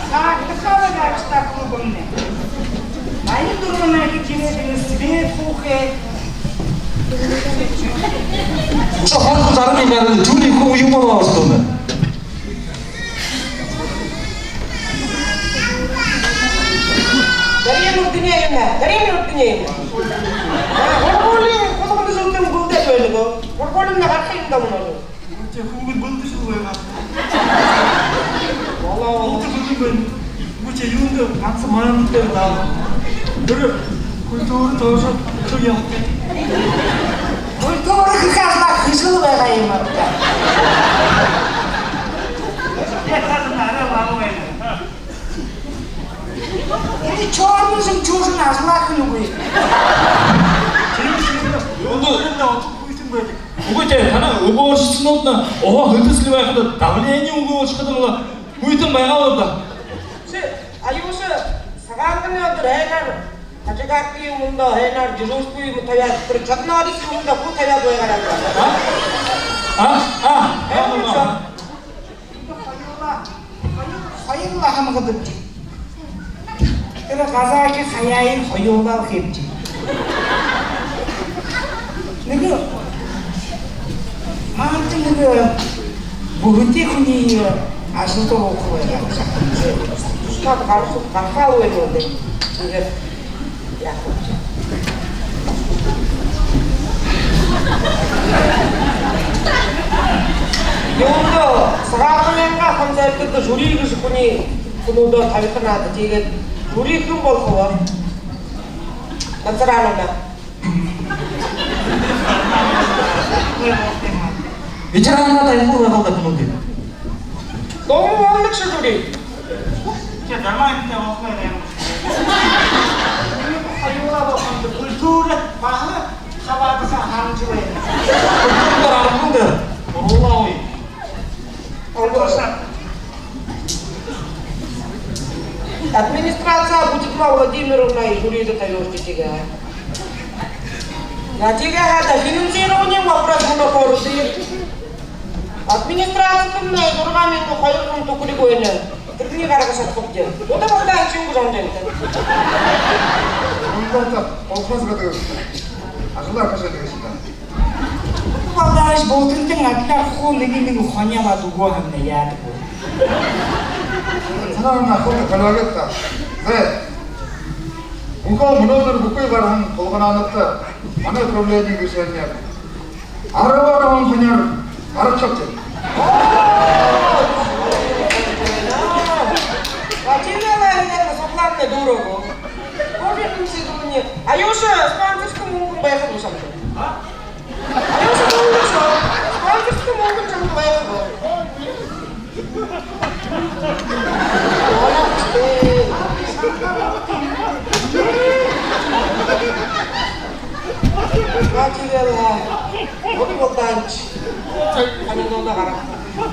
Саагдахаа лэ гайхашта клуб үгэнэ. Наян дүрбэн онойхид ерээд, энэ свет хуухай. Сохор зарим юм гарна, түлий хуу юм болоо остоно. Дарина Үрдэнеевна, Дарина Үрдэнеевна. А, һургуулиин хулгана зүгтэн бүлдэ байна гү? Һургуулиин гараха юм даа мүнөө. Үгы, хүүгэд бүлдэжэл байгаа. Болоо. Бүлдэ бүлдэ байна. Үгы, юундэ ганса маанад дээрэ лаа. Тэрэ культура тоже хэжэл ябадаг. Культура хэхэ ажалаа хэжэл байгаа юм аа. Яахад, арай лаа байна. Энэ чёрный жемчужина ажалаа хэнэ үгы. Юундэ? Юундэ? Үгы, тэ, танай уборщицанууднай уһа хэтэсэл байхада, давление үгы болошоходонь лэ хүйтэн байгаа лэ даа. Ши, Аюуша, Сагаалганай үдэр һайнаар хажуугаархи юумэндэ, һайнаар дежурство юумэ табяад, тэрэ чаднаарис юумэндэ хуу табяад байгаарай. А? А? А? Аюуша. Хоюулаа, хоюулаа хамгадаг. Тэрэ газаахи хаяаень хоюулаа хэбди. Нэгэ маанадта нэгэ бүһэтэй хүниие ажалда оруулха байгаа. Тусхаад гараха, гарахаа лэ байна даа. Тиигээд яахаб. Юундэ, Сагаалганайнгаа концертдэ жюри гэжэ хүниие, хүнүүдээ табиха надо. Тиигээд жюри хэн болохоб? Нацарана. Ветеранаа табиха лэ байгаа даа хүнүүдые. Дуун болоно гү жюри? Тэ, нормальна, тэ, болохо юм. Хоюулаа болоходо культура баһа хабаадахаа хаража байна. Культура аргагүй даа. Оруулаа үгы. Администрация Будитма Владимировна жюридэ табюулжа тиигээ. Тиигээ хада финансирование вопрос мүнөө хөөрэжэ. Администрацидамнай зургаан мянга хоёр зуун түхэриг байна. Тэрэниие гаргажа шадахабди. Удаа Балдаевич юун гэжэ һанажа байнат? Мүнөө та колхоз гэдэг ажалаа хэжэ байдаг юм даа. Удаа Балдаевич бултантан адляар хуу нэгэ-нэгэ хони абаад үгөө һаамнай яадаг бэ? Санаа нахуй коллегад та. Зэ. Мүнөө мүнөөдэр бүхы гараһан хулганаануудта манай управлениин решение. Арбан арбан хониёор гаргажа шадабди. Владимир Владимирович, суглаанай дүүрээ гү? Кофе юм ши дүүрээ. Аюуша, спонсорска мүнгэн байха гү шамда? Аюуша, мүнгэн шо? Спонсорска мүнгэн шамда байха гү?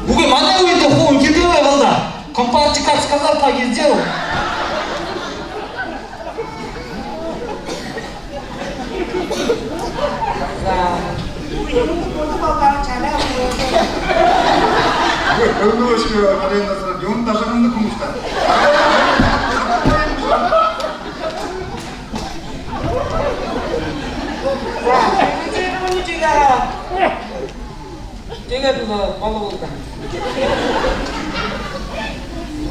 Үгы, манай үедэ хуу хэдэн байгаал даа. Компартия как сказал, так и сделал. За. Өвнөөшөө харин насраад, юун дажаганда хүмүүстэ. За, тиигээд лэ болоо даа.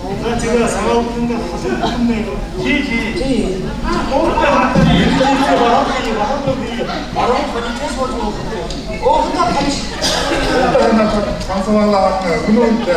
За, тиигээд Сагаалганай хажууда хүн байна. Тии, тии. Тии. Өөртөө хатаа, ердөө бараха, бараха, бараха, бараха. Оо, хатаа хатаа. Хатаа хатаа, Сансабаалаа, гүнөөдэ.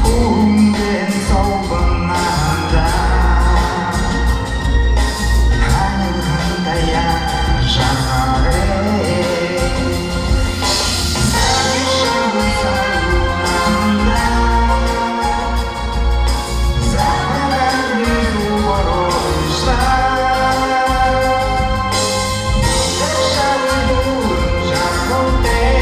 Хүнгэн солбон наһандаа һанилгантаяа жаргаарай. Сагшан сагуунанда загадар зубаршта. Шагай дүүрэн жаргалтай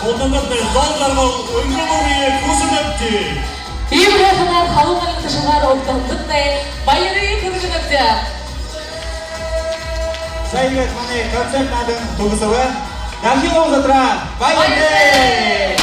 Угтамдатнай зол жаргал, үнгэ бүриие хүсэнэбди. Иимэ һайханаар, халуун айлын ташалгаар угтамдатнай баярые хүргэнэбди. Сая иигээд манай концерт наадан түгэсэбэ. Дахин уулзатараа баяртай.